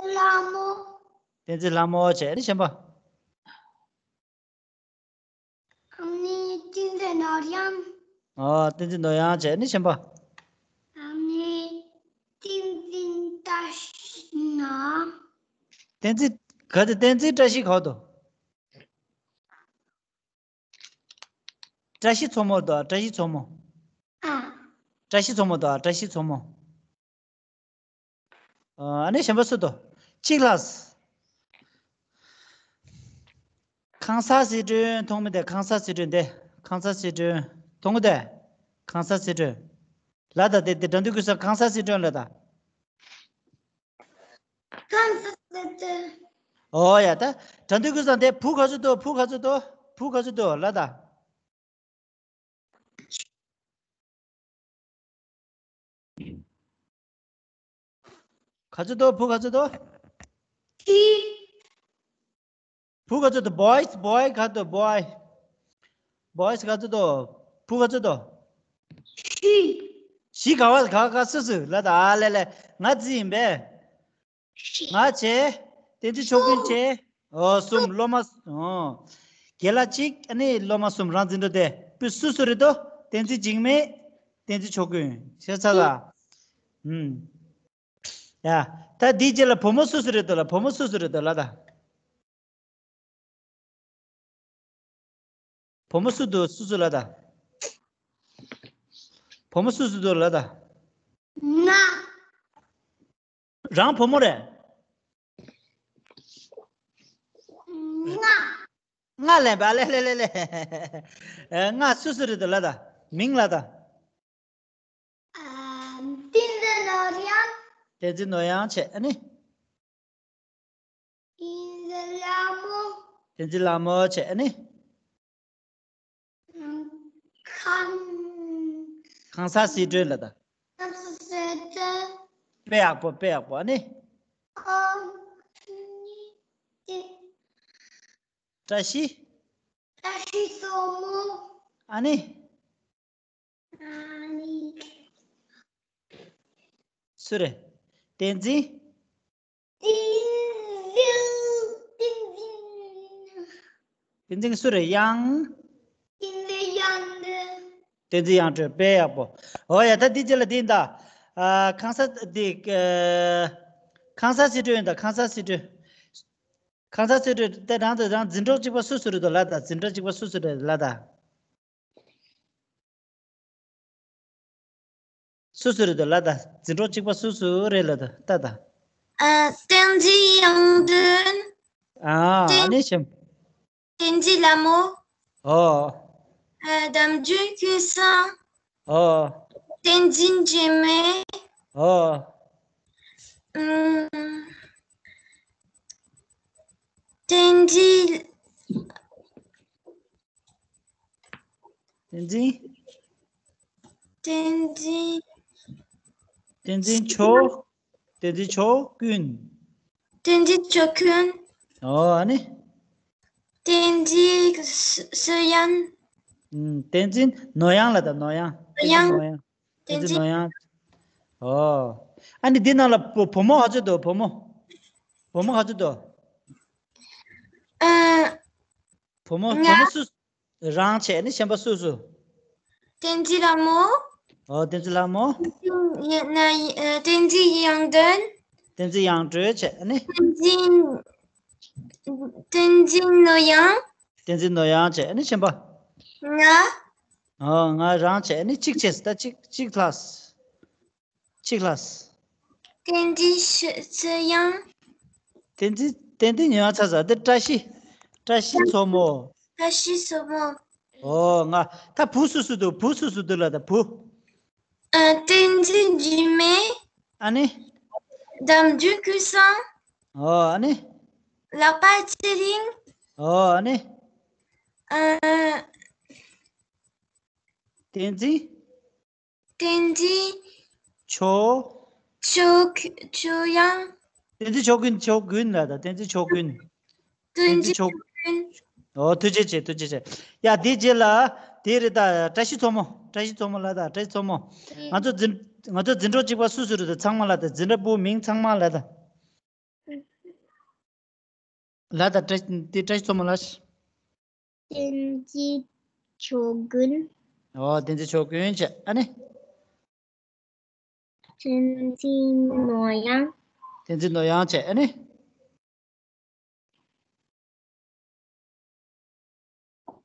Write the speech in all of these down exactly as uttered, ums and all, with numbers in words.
ལྷ་མོ། བསྟན་འཛིན་ལྷ་མོ་བྱས་ནི་གཞན་པ། ཨ་ནི་བསྟན་འཛིན་ནོར་གཡང་། ཨོ། བསྟན་འཛིན་ནོར་གཡང་བྱས་ནི་གཞན་པ། ཨ་ནི་བསྟན་འཛིན་བཀྲ་ཤིས་ན། བསྟན་འཛིན་ག་ཚོད། བསྟན་འཛིན་བཀྲ་ཤིས་ག་དོ། བཀྲ་ཤིས་མཚོ་མོ་དོ། བཀྲ་ཤིས་མཚོ་མོ། ཨ། བཀྲ་ཤིས་མཚོ་མོ་དོ། བཀྲ་ཤིས་མཚོ་མོ། ཨ་ནི་གཞན་པ་སུ་དོ། གཅིག་ལ། ཁང་གསར་ཟི་ཁྲོན་མཐོང་མི་དེ། ཁང་གསར་ཟི་ཁྲོན་དེ། ཁང་གསར་ཟི་ཁྲོན་མཐོང་གི་དེ། ཁང་གསར་ཟི་ཁྲོན། ལ་ད་དེ་དེ་དགྲ་འདུལ་ཀུན་བཟང་ཁང་གསར་ཟི་ཁྲོན་ལ་ད། ཁང་གསར་ཟི་ཁྲོན། ཨོ་ཡ། ད་དགྲ་འདུལ་ཀུན་བཟང་དེ་བུ་ག་ཚོད་དོ། བུ་ག་ཚོད་དོ། བུ་ག་ཚོད་དོ་ལ་ད། ག་ཚོད་དོ། བུ་ག་ཚོད་དོ། བུ་ག་ཚོད་དོ། བོའི་སི། བོའི་སི་ག་དོ། བོའི་སི། བོའི་སི་ག་ཚོད་དོ། བུ་ག་ཚོད་དོ། བཞི། བཞི་ག་བ་ག་ག་སུ་སུ་ལ་ད། ཨ་ལེ་ལེ། ང་རྩིས་ཡིན་པས། ང་བྱས། བསྟན་འཛིན་ཕྱོགས་ཀུན་བྱས། ཨོ། གསུམ། སློབ་མ། ཨོ། རྒན་ལགས་གཅིག་ཨ་ནི་སློབ་མ་གསུམ། རང་འཛིན་གྲྭ་དེ་བུ་སུ་སུ་རེད་དོ། བསྟན་འཛིན་འཇིགས་མེད། བསྟན་འཛིན་ཕྱོགས་ཀུན། ཤེས་ཚར་ལ། ཨུམ། ཡ། ད་འདིའི་རྗེས་ལ་བུ་མོ་སུ་སུ་རེད་དོ་ལ། བུ་མོ་སུ་སུ་རེད་དོ་ལ་ད། བུ་མོ་སུ་དོ། སུ་སུ་ལ་ད། བུ་མོ་སུ་སུ་དོ་ལ་ད། ང་། རང་བུ་མོ་རེད། ང་། ང་ལན་པ་ལེ་ལེ་ལེ་ལེ། ཨ། ང་སུ་སུ་རེད་དོ་ལ་ད། མིང་ལ་ད། ཨ། བསྟན་འཛིན་ནོར་གཡང་། བསྟན་འཛིན་ནོར་གཡང་བྱས་ཨ་ནི། བསྟན་འཛིན་ལྷ་མོ། བསྟན་འཛིན་ལྷ་མོ་བྱས་ཨ་ནི། ཁང་། ཁང་གསར་ཟི་ཁྲོན་ལ་ད། ཁང་གསར་ཟི་ཁྲོན། དཔེ་ཡག་པོ། དཔེ་ཡག་པོ་ཨ་ནི། ཨ་ནི། བཀྲ་ཤིས། བཀྲ་ཤིས་མཚོ་མོ། ཨ་ནི། ཨ་ནི། སུ་རེད། བསྟན་འཛིན། བསྟན་འཛིན། བསྟན་འཛིན། བསྟན་འཛིན་སུ་རེད། གཡང་། བསྟན་འཛིན་གཡང་སྒྲོན། བསྟན་འཛིན་གཡང་སྒྲོན། དཔེ་ཡག་པོ། འོ་ཡ། ད་འདི་རྗེས་ལ་འདི་ཡིན་ད། ཨ། ཁང་གསར་འདི། ཨ། ཁང་གསར་ཟི་ཁྲོན་ཡིན་ད། ཁང་གསར་ཟི་ཁྲོན། ཁང་གསར་ཟི་ཁྲོན་དེ་རང་དང་རང་འཛིན་གྲོགས་གཅིག་པ་སུ་སུ་རེད་དོ་ལ་ད། འཛིན་གྲོགས་གཅིག་པ་སུ་སུ་རེད་ལ་ད། སུ་སུ་རེད་དོ་ལ་ད། འཛིན་གྲོགས་གཅིག་པ་སུ་སུ་རེད་ལ་ད། ད་ད། ཨ། བསྟན་འཛིན་གཡང་སྒྲོན། ཨ། བསྟན། ཨ་ནི་ཤམ། བསྟན་འཛིན་ལྷ་མོ། ཨོ། ཨ། འདམ་རྒྱུད་ཀུན་བཟང་། ཨོ། བསྟན་འཛིན་འཇིགས་མེད། ཨོ། ཨུམ། བསྟན་འཛིན། བསྟན་འཛིན། བསྟན་འཛིན། བསྟན་འཛིན་ཕྱོགས། བསྟན་འཛིན་ཕྱོགས་ཀུན། བསྟན་འཛིན་ཕྱོགས་ཀུན། ཨོ། ཨ་ནི། བསྟན་འཛིན་བསོད་དབྱངས། ཨུམ། བསྟན་འཛིན་ནོར་གཡང་ལ་ད། ནོར་གཡང་། བསྟན་འཛིན་ནོར་གཡང་། བསྟན་འཛིན་ནོར་གཡང་། ཨོ། ཨ་ནི་འདི་ནང་ལ་བུ་བུ་མོ་ག་ཚོད་འདུག་བུ་མོ། བུ་མོ་ག་ཚོད་འདུག་ཨ། བུ་མོ། ང་། བུ་མོ་སུ། རང་བྱས་ནི་གཞན་པ་སུ་སུ། བསྟན་འཛིན་ལྷ་མོ། ཨོ། བསྟན་འཛིན་ལྷ་མོ། ཡ་ན། ཨ། བསྟན་འཛིན་གཡང་སྒྲོན། བསྟན་འཛིན་གཡང་སྒྲོན་བྱས་ནི། བསྟན་འཛིན། བསྟན་འཛིན་ནོར་གཡང་། བསྟན་འཛིན་ནོར་གཡང་བྱས་ནི་གཞན་པ། ང་། ཨོ། ང་རང་བྱས་ནི་གཅིག་བྱས་ད། གཅིག་གཅིག་ལྷག་གཅིག་ལྷག་བསྟན་འཛིན་བསོད་དབྱངས། བསྟན་འཛིན། བསྟན་འཛིན་ཉོན་ཚ་ཚ་འདི་བཀྲ་ཤིས། བཀྲ་ཤིས་མཚོ་མོ། བཀྲ་ཤིས་མཚོ་མོ། ཨོ། ང་ད་བུ་སུ་སུ་འདུག་བུ་སུ་སུ་འདུག་ལ་ད་བུ། ཨ། བསྟན་འཛིན་འཇིགས་མེད། ཨ་ནི། འདམ་རྒྱུད་ཀུན་བཟང་། ཨོ། ཨ་ནི། ལག་པ་ཚེ་རིང་། ཨོ། ཨ་ནི། ཨ། བསྟན་འཛིན། བསྟན་འཛིན། ཕྱོགས། ཕྱོགས། ཕྱོགས་གཡང་། བསྟན་འཛིན་ཕྱོགས་ཀུན། ཕྱོགས་ཀུན་ལ་ད། བསྟན་འཛིན་ཕྱོགས་ཀུན། བསྟན་འཛིན་ཕྱོགས། ཨོ། ཐུགས་རྗེ་ཆེ། ཐུགས་རྗེ་ཆེ། ཡ། དེའི་རྗེས་ལ་དེ་རེད་ད། བཀྲ་ཤིས་མཚོ་མོ། བཀྲ་ཤིས་མཚོ་མོ་ལ་ད། བཀྲ་ཤིས་མཚོ་མོ། ང་ཚོ་འཛིན། ང་ཚོ་འཛིན་གྲོགས་གཅིག་པ་སུ་སུ་རེད་ད། ཚང་མ་ལ་ད། འཛིན་གྲྭ་བུ་མིང་ཚང་མ་ལ་ད། ལ་ད་བཀྲ་དེ་བཀྲ་ཤིས་མཚོ་མོ་ལ། བསྟན་འཛིན་ཆོས་ཀུན། ཨོ་བསྟན་འཛིན་ཆོས་ཀུན་བྱས། ཨ་ནི། བསྟན་འཛིན་ནོར་དབྱངས། བསྟན་འཛིན་ནོར་དབྱངས་བྱས། ཨ་ནི།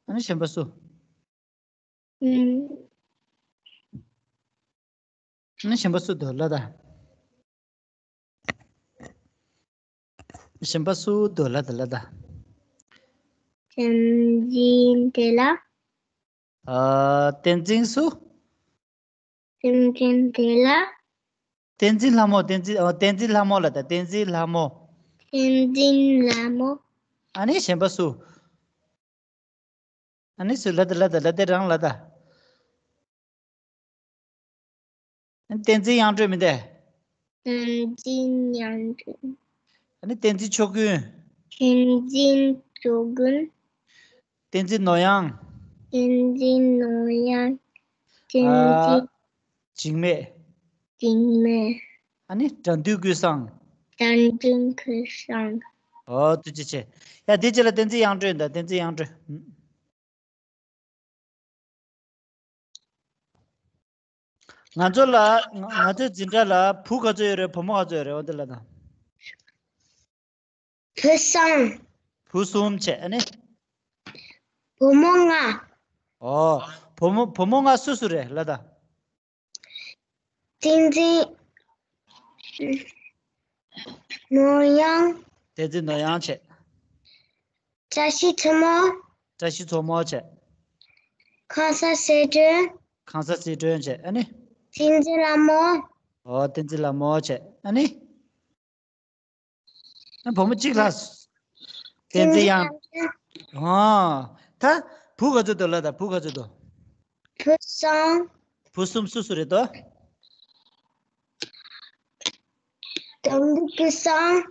ཨ་ནི་གཞན་པ་སུ། ཨུམ། ཨ་ནི་གཞན་པ་སུ་འདུག་ལ་ད། གཞན་པ་སུ་འདུག་ལ་ད་ལ་ད། བསྟན་འཛིན་བདེ་ལ། ཨ། བསྟན་འཛིན་སུ། བསྟན་འཛིན་བདེ་ལ། བསྟན་འཛིན་ལྷ་མོ། བསྟན་འཛིན། ཨ། བསྟན་འཛིན་ལྷ་མོ་ལ་ད། བསྟན་འཛིན་ལྷ་མོ། བསྟན་འཛིན་ལྷ་མོ། ཨ་ནི་གཞན་པ་སུ། ཨ་ནི་སུ་ལ་ད་ལ་ད་ལ་དེ་རང་ལ་ད། བསྟན་འཛིན་དབྱངས་སྒྲོན་མིན་ཏེ། བསྟན་འཛིན་དབྱངས་སྒྲོན། ཨ་ནི་བསྟན་འཛིན་ཆོས་ཀུན། བསྟན་འཛིན་ཆོས་ཀུན། བསྟན་འཛིན་ནོར་དབྱངས། བསྟན་འཛིན་ནོར་དབྱངས། བསྟན་འཛིན། ཨ། འཇིགས་མེད། འཇིགས་མེད། ཨ་ནི་དགྲ་འདུལ་ཀུན་བཟང་། དགྲ་འདུལ་ཀུན་བཟང་། ཨོ་ཐུགས་རྗེ་ཆེ། ཡ་དེ་རྗེས་ལ་བསྟན་འཛིན་དབྱངས་སྒྲོན་དང་། བསྟན་འཛིན་དབྱངས་སྒྲོན། ང་ཚོ་ལ་ང་ང་ཚོའི་འཛིན་གྲྭ་ལ་བུ་ག་ཚོད་ཡོད་རེད། བུ་མོ་ག་ཚོད་ཡོད་རེད། འོ་དེ་ལ་དང་། བུ་གསུམ། བུ་གསུམ་བྱས། ཨ་ནི། བུ་མོ་ལྔ། ཨོ། བུ་མོ་བུ་མོ་ལྔ་སུ་སུ་རེད་ལ་ད། བསྟན་འཛིན་ནོར་དབྱངས། བསྟན་འཛིན་ནོར་དབྱངས་བྱས། བཀྲ་ཤིས་མཚོ་མོ། བཀྲ་ཤིས་མཚོ་མོ་བྱས། ཁང་གསར་ཚེ་སྒྲོན། ཁང་གསར་ཚེ་སྒྲོན་བྱས། ཨ་ནི། བསྟན་འཛིན་ལྷ་མོ། ཨོ་བསྟན་འཛིན་ལྷ་མོ་བྱས། ཨ་ནི། ཨ་བུ་མོ་གཅིག་ལ། བསྟན་འཛིན་དབྱངས། ཨོ། ད་བུ་ག་ཚོད་འདུག་ལ་ད། བུ་ག་ཚོད་འདུག་བུ་གསུམ། བུ་གསུམ་སུ་སུ་རེད་དོ། དགྲ་འདུལ་ཀུན་བཟང་།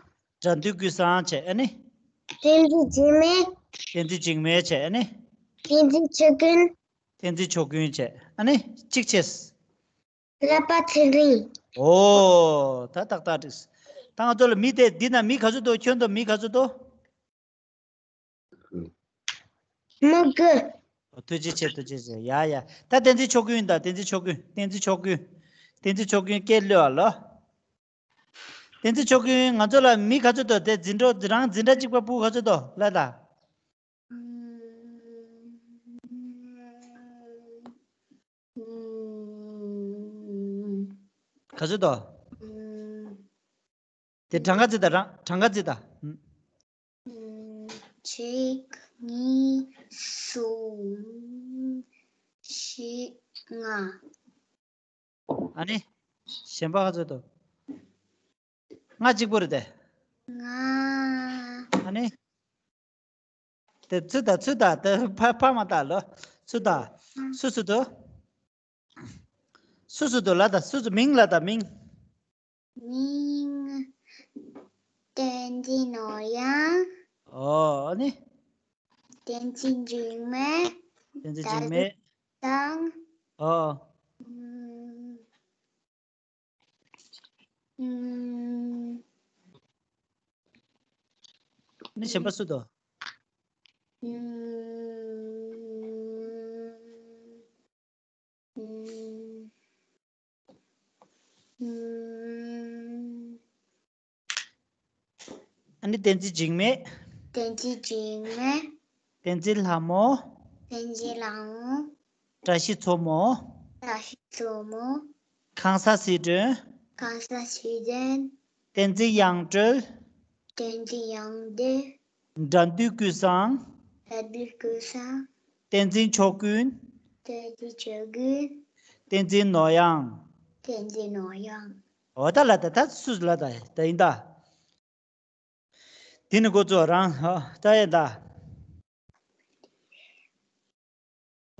དགྲ་འདུལ་ཀུན་བཟང་བྱས། ཨ་ནི། བསྟན་འཛིན་འཇིགས་མེད། བསྟན་འཛིན་འཇིགས་མེད་བྱས། ཨ་ནི། བསྟན་འཛིན་ཆོས་ཀུན། བསྟན་འཛིན་ཆོས་ཀུན་བྱས། ཨ་ནི་གཅིག་བྱས། ཀླད་པ་ཚེ་རིང་། ཨོ། ད་ཏག་ཏག་འགྲིག་ད་ང་ཚོ་ལ་མི་དེ་འདི་ན་མི་ག་ཚོད་འདུག་ཁྱོན་བསྡོམས་མི་ག་ཚོད་འདུག་མི་དགུ། ཐུགས་རྗེ་ཆེ། ཐུགས་རྗེ་ཆེ། ཡ་ཡ། ད་བསྟན་འཛིན་ཆོས་ཀུན་དང་། བསྟན་འཛིན་ཆོས་ཀུན། བསྟན་འཛིན་ཆོས་ཀུན། བསྟན་འཛིན་ཆོས་ཀུན་སྐད་ལོས་ཨ་ལོ། བསྟན་འཛིན་ཆོས་ཀུན། ང་ཚོ་ལ་མི་ག་ཚོད་འདུག་དེ་འཛིན་གྲོགས་རང་འཛིན་གྲྭ་གཅིག་པ་བུ་ག་ཚོད་འདུག་ལ་ད། ག་ཚོད་འདུག་དེ་གྲངས་ཀ་བརྩི་དང་། རང་གྲངས་ཀ་བརྩི་དང་། གཅིག་གཉིས། གསུམ། བཞི། ལྔ། ཨ་ནི། གཞན་པ་ག་ཚོད་འདུག་ལྔ་གཅིག་པོ་རེད་དེ། ལྔ། ཨ་ནི། དེ་ཚུར་ལྟ། ཚུར་ལྟ། དེ་ཕར་ཕར་མ་ལྟ་ལོ། ཚུར་ལྟ། སུ་སུ་འདུག་སུ་སུ་འདུག་ལ་ད། སུ་སུ། མིང་ལ་ད། མིང་། མིང་། བསྟན་འཛིན་ནོར་དབྱངས། ཨོ་ཨ་ནི། བསྟན་འཛིན་འཇིགས་མེད། བསྟན་འཛིན་འཇིགས་མེད། དང་། ཨོ། ཨུམ། ཨུམ། ནི་གཞན་པ་སུ་དོ། ཨུམ། ཨུམ། ཨུམ། ཨ་ནི་བསྟན་འཛིན་འཇིགས་མེད། བསྟན་འཛིན་འཇིགས་མེད། བསྟན་འཛིན་ལྷ་མོ། བསྟན་འཛིན་ལྷ་མོ། བཀྲ་ཤིས་མཚོ་མོ། བཀྲ་ཤིས་མཚོ་མོ། ཁང་གསར་ཚེ་སྒྲོན། ཁང་གསར་ཚེ་སྒྲོན། བསྟན་འཛིན་དབྱངས་སྒྲོལ། བསྟན་འཛིན་དབྱངས་སྒྲོལ། དགྲ་འདུལ་ཀུན་བཟང་། དགྲ་འདུལ་ཀུན་བཟང་། བསྟན་འཛིན་ཆོས་ཀུན། བསྟན་འཛིན་ཆོས་ཀུན། བསྟན་འཛིན་ནོར་དབྱངས། བསྟན་འཛིན་ནོར་དབྱངས། འོ་ད་ལ་ད། ད་སུ་ལ་ད་ད་ཡིན་ད། དེ་ནི་འགོ་གཙོ་རང་ཧ་ད་ཡིན་ད།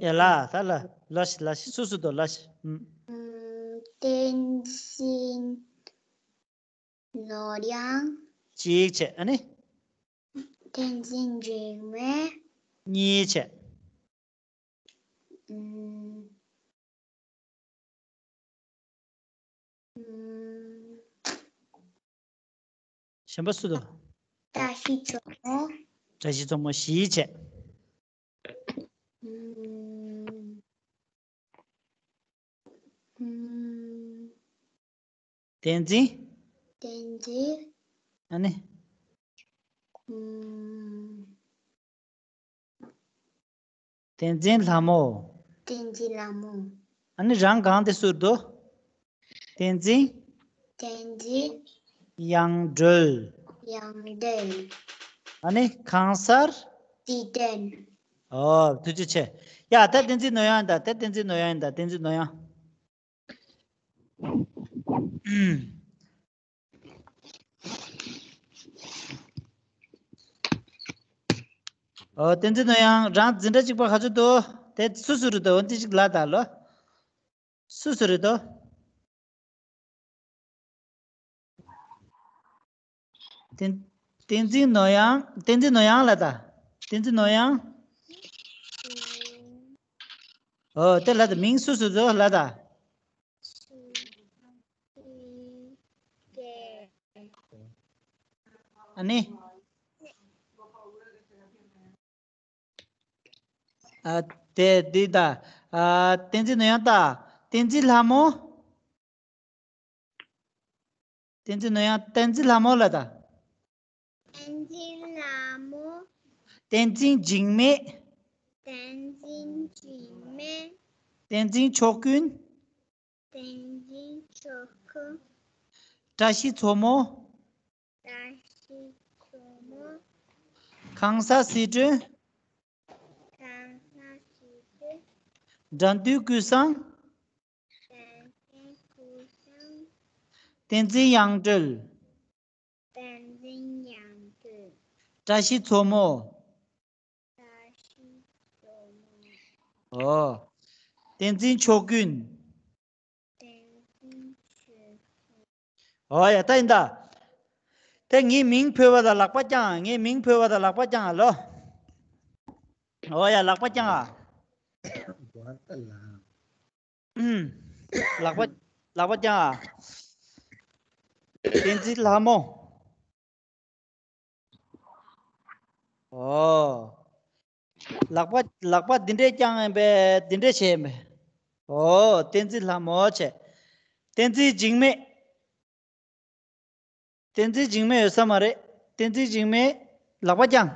ཡ་ལ་ད་ལ་ལ་ཤི་ལ་ཤི་སུ་སུ་དོ་ལ་ཤི། ཨུམ། བསྟན་འཛིན་ནོར་དབྱངས། གཅིག་བྱས། ཨ་ནི། བསྟན་འཛིན་འཇིགས་མེད། གཉིས་བྱས། ཨུམ། ཨུམ། གཞན་པ་སུ་དང་། བཀྲ་ཤིས་མཚོ་མོ། བཀྲ་ཤིས་མཚོ་མོ་བཞི་བྱས། ཨུམ། ཨུམ། བསྟན་འཛིན། བསྟན་འཛིན། ཨ་ནི། ཨུམ། བསྟན་འཛིན་ལྷ་མོ། བསྟན་འཛིན་ལྷ་མོ། ཨ་ནི་རང་གང་དེ་ཟུར་དུ། བསྟན་འཛིན། བསྟན་འཛིན། དབྱངས་སྒྲོལ། དབྱངས་སྒྲོལ། ཨ་ནི་ཁང་གསར། བསྟན་འཛིན། ཨོ་ཐུགས་རྗེ་ཆེ། ཡ་ད་བསྟན་འཛིན་ནོར་དབྱངས་ཡིན་ད། ད་བསྟན་འཛིན་ནོར་དབྱངས་ཡིན་ད། བསྟན་འཛིན་ནོར་དབྱངས། ཨོ་བསྟན་འཛིན་ནོར་དབྱངས། རང་འཛིན་གྲྭ་གཅིག་པ་ག་ཚོད་འདུག། དེ་སུ་སུ་རེད་འདུག། འོ་འདི་ཅིག་ལབ་དང་ལོ། སུ་སུ་རེད་འདུག། བསྟན་བསྟན་འཛིན་ནོར་དབྱངས། བསྟན་འཛིན་ནོར་དབྱངས་ལབ་དང་། བསྟན་འཛིན་ནོར་དབྱངས། ཨོ་དེ་ལབ་དང་། མིང་སུ་སུ་རེད་འདུག་ལབ་དང་། ཨ་ནི། ཨ་དེ་འདི་ད། ཨ་བསྟན་འཛིན་ནོར་དབྱངས་ད། བསྟན་འཛིན་ལྷ་མོ། བསྟན་འཛིན་ནོར་དབྱངས། བསྟན་འཛིན་ལྷ་མོ་ལབ་དང་། བསྟན་འཛིན་ལྷ་མོ། བསྟན་འཛིན་འཇིགས་མེད། བསྟན་འཛིན་འཇིགས་མེད། བསྟན་འཛིན་ཕྱོགས་ཀུན། བསྟན་འཛིན་ཕྱོགས་ཀུན། བཀྲ་ཤིས་མཚོ་མོ། བཀྲ་ཤིས་མཚོ་མོ། ཁང་གསར་ཟི་ཁྲོན། ཁང་གསར་ཟི་ཁྲོན། དགྲ་འདུལ་ཀུན་བཟང་། དགྲ་འདུལ་ཀུན་བཟང་། བསྟན་འཛིན་དབྱངས་སྒྲོལ། བསྟན་འཛིན་དབྱངས་སྒྲོལ། བཀྲ་ཤིས་མཚོ་མོ། བཀྲ་ཤིས་མཚོ་མོ། ཨོ། བསྟན་འཛིན་ཕྱོགས་ཀུན། བསྟན་འཛིན་ཕྱོགས་ཀུན། ཨོ་ཡ་ད་ཡིན་ད། དེ་ངའི་མིང་འབོད་པ་དང་ལག་པ་བརྐྱང་། ངའི་མིང་འབོད་པ་དང་ལག་པ་བརྐྱང་ཨ་ལོ། ཨོ་ཡ་ལག་པ་བརྐྱང་ཨ། ཨུམ། ལག་པ་ལག་པ་བརྐྱང་ཨ། བསྟན་འཛིན་ལྷ་མོ། ཨོ། ལག་པ་ལག་པ་འདི་འདྲས་བརྐྱང་ཡིན་པས། འདི་འདྲས་བྱས་ཡིན་པས། ཨོ་བསྟན་འཛིན་ལྷ་མོ་བྱས། བསྟན་འཛིན་འཇིགས་མེད། བསྟན་འཛིན་འཇིགས་མེད་ཡོད་ས་མ་རེད། བསྟན་འཛིན་འཇིགས་མེད། ལག་པ་བརྐྱང་།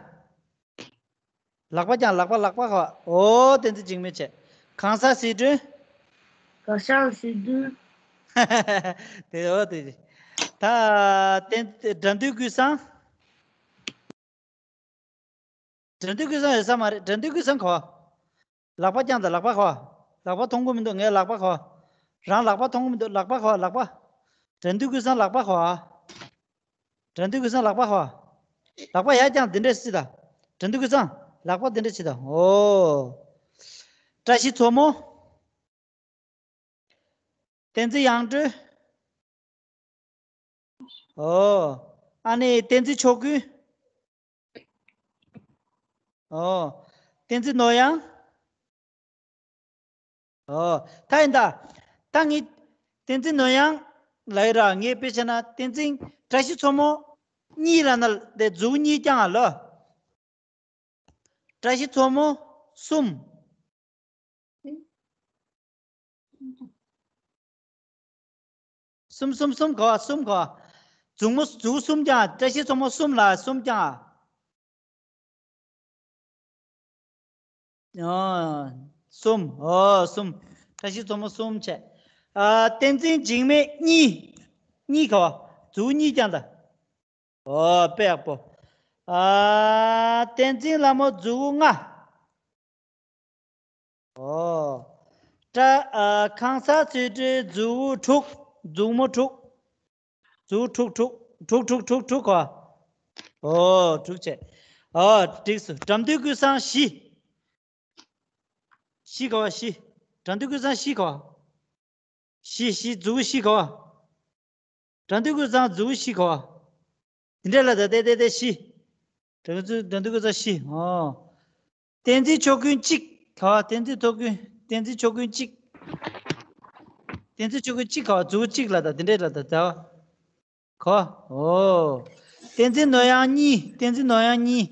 ལག་པ་བརྐྱང་། ལག་པ་ལག་པ་ག་བ། ཨོ་བསྟན་འཛིན་འཇིགས་མེད་བྱས། ཁང་གསར་ཟི་ཁྲོན། ཁང་གསར་ཟི་ཁྲོན། དེ་ཨོ་དེ། ད་བསྟན་དགྲ་འདུལ་ཀུན་བཟང་། དགྲ་འདུལ་ཀུན་བཟང་ཡོད་ས་མ་རེད། དགྲ་འདུལ་ཀུན་བཟང་ག་བ། ལག་པ་བརྐྱངས་དང་། ལག་པ་ག་བ། ལག་པ་མཐོང་གི་མི་འདུག། ངའི་ལག་པ་ག་བ། རང་ལག་པ་མཐོང་གི་མི་འདུག། ལག་པ་ག་བ། ལག་པ། དགྲ་འདུལ་ཀུན་བཟང་ལག་པ་ག་བ། དགྲ་འདུལ་ཀུན་བཟང་ལག་པ་ག་བ། ལག་པ་ཡར་བརྐྱངས་འདི་འདྲས་ཅིག་དང་། དགྲ་འདུལ་ཀུན་བཟང་། ལག་པ་འདི་འདྲས་ཅིག་དང་། ཨོ། བཀྲ་ཤིས་མཚོ་མོ། བསྟན་འཛིན་དབྱངས་སྒྲོལ། ཨོ། ཨ་ནི་བསྟན་འཛིན་ཕྱོགས་ཀུན། ཨོ། བསྟན་འཛིན་ནོར་དབྱངས། ཨོ། ད་ཡིན་ད། ད་ངས་བསྟན་འཛིན་ནོར་དབྱངས་ལབ་ཡོད་ར། ངས་དཔེ་བྱས་ན་བསྟན་འཛིན། བཀྲ་ཤིས་མཚོ་མོ་གཉིས་ལབ་ན་དེ་མཛུབ་གུ་གཉིས་བརྐྱངས་ཨ་ལོ། བཀྲ་ཤིས་མཚོ་མོ་གསུམ། གསུམ་གསུམ་གསུམ་ག་བ། གསུམ་ག་བ། མཛུབ་མོ་མཛུབ་གུ་གསུམ་བརྐྱངས། བཀྲ་ཤིས་མཚོ་མོ་གསུམ་ལ་གསུམ་བརྐྱངས་ཨ། ཨོ། གསུམ། ཨོ་གསུམ། བཀྲ་ཤིས་མཚོ་མོ་གསུམ་བྱས། ཨ། བསྟན་འཛིན་འཇིགས་མེད་གཉིས། གཉིས་ག་བ། མཛུབ་གུ་གཉིས་བརྐྱངས་དང་། ཨོ་དཔེ་ཡག་པོ། ཨ། བསྟན་འཛིན་ལྷ་མོ་མཛུབ་གུ་ལྔ། ཨོ། བཀྲ། ཨ། ཁང་གསར་ཟི་ཁྲོན་མཛུབ་གུ་དྲུག། མཛུབ་མོ་དྲུག། མཛུབ་གུ་དྲུག་དྲུག་དྲུག་དྲུག་དྲུག་དྲུག་ག་བ། ཨོ་དྲུག་བྱས། ཨོ་འགྲིག་སོང་། དགྲ་འདུལ་ཀུན་བཟང་བཞི། བཞི་ག་བ། བཞི། དགྲ་འདུལ་ཀུན་བཟང་བཞི་ག་བ། བཞི། བཞི། མཛུབ་གུ་བཞི་ག་བ། དགྲ་འདུལ་ཀུན་བཟང་མཛུབ་གུ་བཞི་ག་བ། འདི་འདྲ་ལ་ད་ལྟའི་ལྟའི་བཞི། དགྲ་འདུལ་དགྲ་འདུལ་ཀུན་བཟང་བཞི། ཨོ། བསྟན་འཛིན་ཕྱོགས་ཀུན་གཅིག་ག་བ། བསྟན་འཛིན་ཕྱོགས་ཀུན། བསྟན་འཛིན་ཕྱོགས་ཀུན་གཅིག། བསྟན་འཛིན་ཕྱོགས་ཀུན་གཅིག་ག་བ། མཛུབ་གུ་གཅིག་ལ་ད་འདི་འདྲ་ལ་ད་ད་བ། ག་བ། ཨོ། བསྟན་འཛིན་ནོར་གཡང་གཉིས། བསྟན་འཛིན་ནོར་གཡང་གཉིས།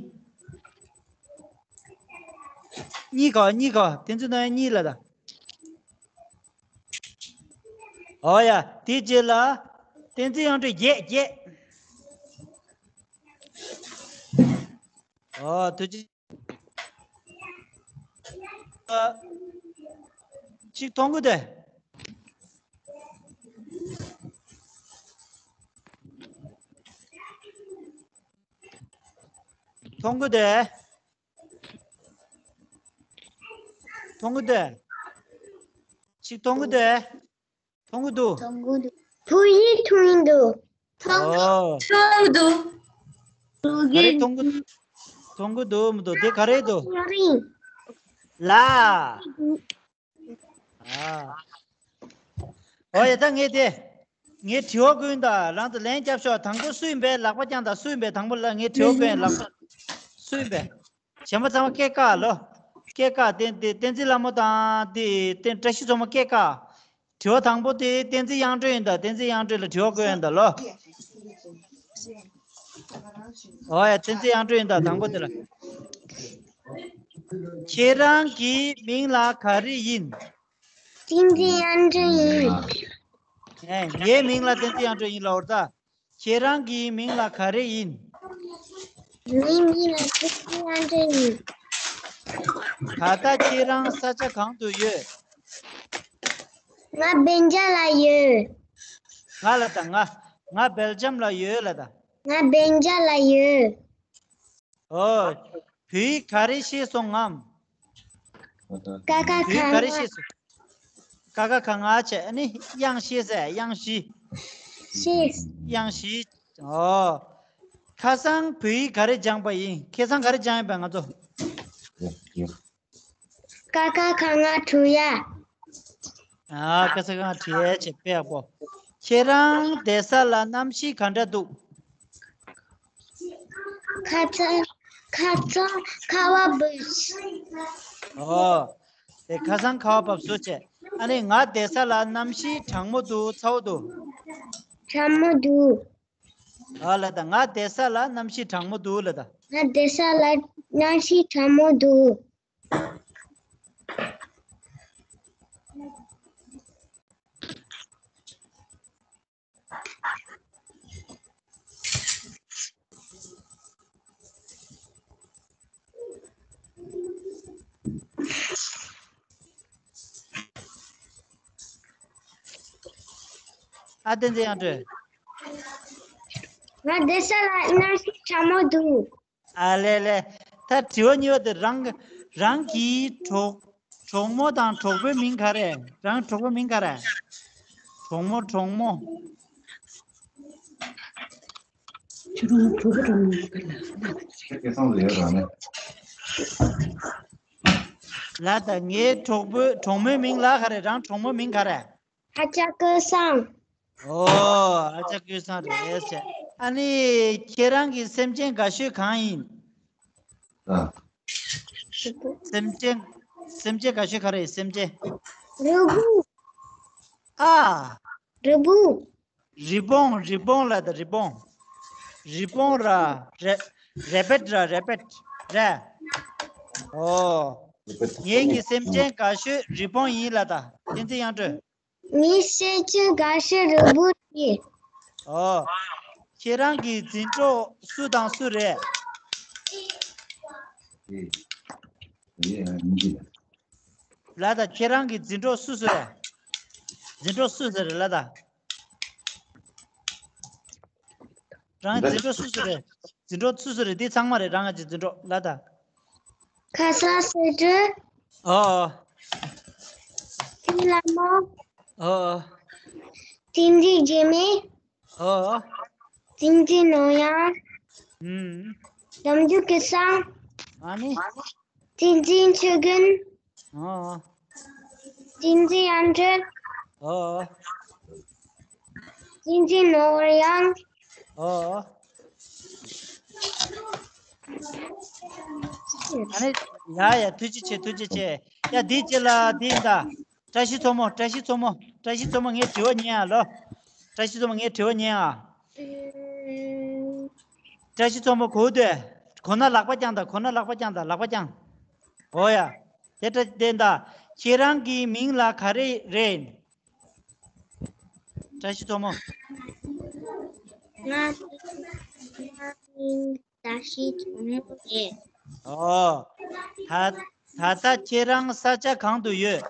གཉིས་ག་གཉིས་ག་བསྟན་འཛིན་ནོར་གཡང་གཉིས་ལ་ད། ཨོ་ཡ། དེའི་རྗེས་ལ་བསྟན་འཛིན་དབྱངས་སྒྲོན་བརྒྱད། བརྒྱད། ཨོ་ཐུགས་རྗེ། ཨ། ཅིག་མཐོང་གི་འདུག། མཐོང་གི་འདུག། མཐོང་གི་འདུག། ཅིག་མཐོང་གི་འདུག། མཐོང་གི་འདུག། མཐོང་གི་འདུག། བོད་ཡིག་མཐོང་གི་འདུག། མཐོང་གི། ཨོ། མཐོང་གི་འདུག། ག་རེ་མཐོང་གི། མཐོང་གི་འདུག་མི་འདུག། དེ་ག་རེ་འདུག། ང་རིང་། ལ། ཨ། ཨོ་ཡ། ད་ངས་དེ། ངས་དྲི་བ་ཀུན་དང་རང་དུ་ལན་རྒྱབ་ཤོག། དང་པོ་སུ་ཡིན་པས། ལག་པ་བརྐྱངས་དང་། སུ་ཡིན་པས། དང་པོ་ལ་ངས་དྲི་བ་ཀུན་ལག་པ། སུ་ཡིན་པས། གཞན་པ་ཚང་མ་སྐད་བཀག་ལོ། སྐད་བཀག། བསྟན་བསྟན་བསྟན་འཛིན་ལྷ་མོ་དང་དེ་བསྟན་བཀྲ་ཤིས་མཚོ་མོ་སྐད་བཀག། དྲི་བ་དང་པོ་དེ་བསྟན་འཛིན་དབྱངས་སྒྲོན་ཡིན་ད། བསྟན་འཛིན་དབྱངས་སྒྲོན་ལ་དྲི་བ་བཀོད་ཡིན་ད་ལོ། ཨོ་ཡ། བསྟན་འཛིན་དབྱངས་སྒྲོན་ཡིན་ད། དང་པོ་དེ་ལ། ཁྱེད་རང་གི་མིང་ལ་ག་རེ་ཡིན། བསྟན་འཛིན་དབྱངས་སྒྲོན་ཡིན། ཨེ། ངའི་མིང་ལ་བསྟན་འཛིན་དབྱངས་སྒྲོན་ཡིན་ལབ་པ་རེད་ད། ཁྱེད་རང་གི་མིང་ལ་ག་རེ་ཡིན། ངའི་མིང་ལ་བསྟན་འཛིན་དབྱངས་སྒྲོན་ཡིན། ད་ལྟ་ཁྱེད་རང་ས་ཆ་གང་དུ་ཡོད། ང་སྦེལ་ཇམ་ལ་ཡོད། ང་ལ་ད། ང་། ང་སྦེལ་ཇམ་ལ་ཡོད་ལ་ད། ང་སྦེལ་ཇམ་ལ་ཡོད། ཨོ། བོད་ཡིག་ག་རེ་ཤེས་སོང་ངམ། ཀ་ཁ་བོད་ཡིག་ག་རེ་ཤེས་སོང་། ཀ་ཁ་ག་ང་བྱས། ཨ་ནི་དབྱངས་བཞི་ཟེར། དབྱངས་བཞི། ཤེས། དབྱངས་བཞི། ཨོ། ཁ་སང་བོད་ཡིག་ག་རེ་སྦྱངས་པ་ཡིན། ཁ་སང་ག་རེ་སྦྱངས་ཡིན་པ་ང་ཚོ། ཀ་ཁ་ག་ང་དྲུག་ཡ། ཨ། ཀ་ཁ་ག་ང་དྲུག་ཡ་བྱས། དཔེ་ཡག་པོ། ཁྱེད་རང་བསྡད་ས་ལ་གནམ་གཤིས་ག་འདྲ་འདུག། ཁ་སང་། ཁ་སང་ཁ་བ་འབབ། ཨོ། དེ་ཁ་སང་ཁ་བ་འབབ་སོང་བྱས། ཨ་ནི་ང་བསྡད་ས་ལ་གནམ་གཤིས་གྲང་མོ་འདུག། ཚ་བོ་འདུག། གྲང་མོ་འདུག། ཨ་ལ་ད། ང་བསྡད་ས་ལ་གནམ་གཤིས་གྲང་མོ་འདུག་ལ་ད། ང་བསྡད་ས་ལ་གནམ་གཤིས་གྲང་མོ་འདུག། ཨ། བསྟན་འཛིན་དབྱངས་སྒྲོན། ང་བསྡད་ས་ལ་གནམ་གཤིས་གྲང་མོ་འདུག། ཨ་ལེ་ལེ། ད་དྲི་བ་གཉིས་པ་དེ། རང་རང་གི་གྲོགས་གྲོགས་མོ་དང་གྲོགས་པོའི་མིང་ག་རེ། རང་གྲོགས་པོའི་མིང་ག་རེ། གྲོགས་མོ། གྲོགས་མོ། ཁྱོད་རང་གྲོགས་པོ་གྲོགས་མོ་ག་ལ། ལ་ད། ངའི་གྲོགས་པོའི་གྲོགས་མོའི་མིང་ལ་ག་རེ། རང་གྲོགས་མོའི་མིང་ག་རེ། ཨ་ཅག་ཀུན་བཟང་། ཨོ། ཨ་ཅག་ཀུན་བཟང་རེད་ཟེར། ཨ་ནི་ཁྱེད་རང་གི་སེམས་ཅན་དགའ་ཤོས་གང་ཡིན། ཨ། སེམས་ཅན། སེམས་ཅན་དགའ་ཤོས་ག་རེ་ཡིན། སེམས་ཅན། རི་བོང་། ཨ། རི་བོང་། རི་བོང་། རི་བོང་ལ་ད། རི་བོང་། རི་བོང་ར། རེ་རེ་བེད་ར། རེ་བེད་ར། ཨོ། ངེད་ཀྱི་སེམས་ཅན་དགའ་ཤོས་རི་བོང་ཡིན་ལ་ད། བསྟན་འཛིན་དབྱངས་སྒྲོན། ངའི་སེམས་ཅན་དགའ་ཤོས་རི་བོང་ཡིན། ཨོ། ཁྱེད་རང་གི་འཛིན་གྲོགས་སུ་དང་སུ་རེད། ལ་ད། ཁྱེད་རང་གི་འཛིན་གྲོགས་སུ་སུ་རེད། འཛིན་གྲོགས་སུ་སུ་རེད་ལ་ད། རང་འཛིན་གྲོགས་སུ་སུ་རེད། འཛིན་གྲོགས་སུ་སུ་རེད། འདི་ཚང་མ་རེད། རང་ང་གི་འཛིན་གྲོགས་ལ་ད། ཁ་སང་ཟེར་དུས། ཨོ། ཏི་ལ་མོ། ཨོ། ཏིང་ཏིང་རྗེས་མའི། ཨོ། ཏིང་ཏིང་ནོར་གཡང་། ཨུམ། ལམ་རྒྱུད་ཀྱི་སང་། ཨ་ནི། ཏིང་ཏིང་ཆོས་རྒྱན། ཨོ། ཏིང་ཏིང་དབྱངས་སྒྲོན། ཨོ། ཏིང་ཏིང་ནོར་གཡང་། ཨོ། ཨ་ནི། ཡ་ཡ། ཐུགས་རྗེ་ཆེ། ཐུགས་རྗེ་ཆེ། ཡ། འདི་ཅི་ལ་འདི་ཡིན་ད། བཀྲ་ཤིས་མཚོ་མོ། བཀྲ་ཤིས་མཚོ་མོ། བཀྲ་ཤིས་མཚོ་མོ། ངས་དྲི་བ་ཉན་ཨ་ལོ། བཀྲ་ཤིས་མཚོ་མོ། ངས་དྲི་བ་ཉན་ཨ། ཨུམ། བཀྲ་ཤིས་མཚོ་མོ་གོ་དུས། གོ་ན་ལག་པ་བརྐྱངས་དང་། གོ་ན་ལག་པ་བརྐྱངས་དང་། ལག་པ་བརྐྱངས། འོ་ཡ། དེ་ལྟ་དེ་འདྲ། ཁྱེད་རང་གི་མིང་ལ་ག་རེ་རེད། བཀྲ་ཤིས་མཚོ་མོ། ང་ང་མིང་བཀྲ་ཤིས་མཚོ་མོ་རེད། ཨོ། ད་ད་ལྟ་ཁྱེད་རང་ས་ཆ་གང་དུ་ཡོད།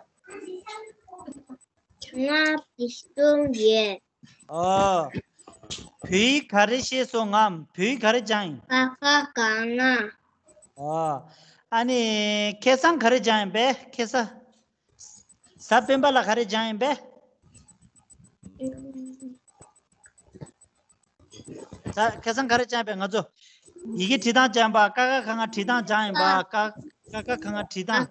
ང་བི་སྟོང་ཡོད། ཨོ། བོད་ཡིག་ག་རེ་ཤེས་སོང་ངམ། བོད་ཡིག་ག་རེ་སྦྱངས་ཡིན། ཀ་ཁ་ག་ང་། ཨོ། ཨ་ནི་ཁ་སང་ག་རེ་སྦྱངས་ཡིན་པས། ཁ་སང་། གཟའ་སྤེན་པ་ལ་ག་རེ་སྦྱངས་ཡིན་པས། ད་ཁ་སང་ག་རེ་སྦྱངས་པས། ང་ཚོ་ཡི་གེ་བྲིས་སྟངས་སྦྱངས་པ། ཀ་ཁ་ག་ང་བྲིས་སྟངས་སྦྱངས་ཡིན་པ། ཀ་ཀ་ཁ་ག་ང་བྲིས་སྟངས།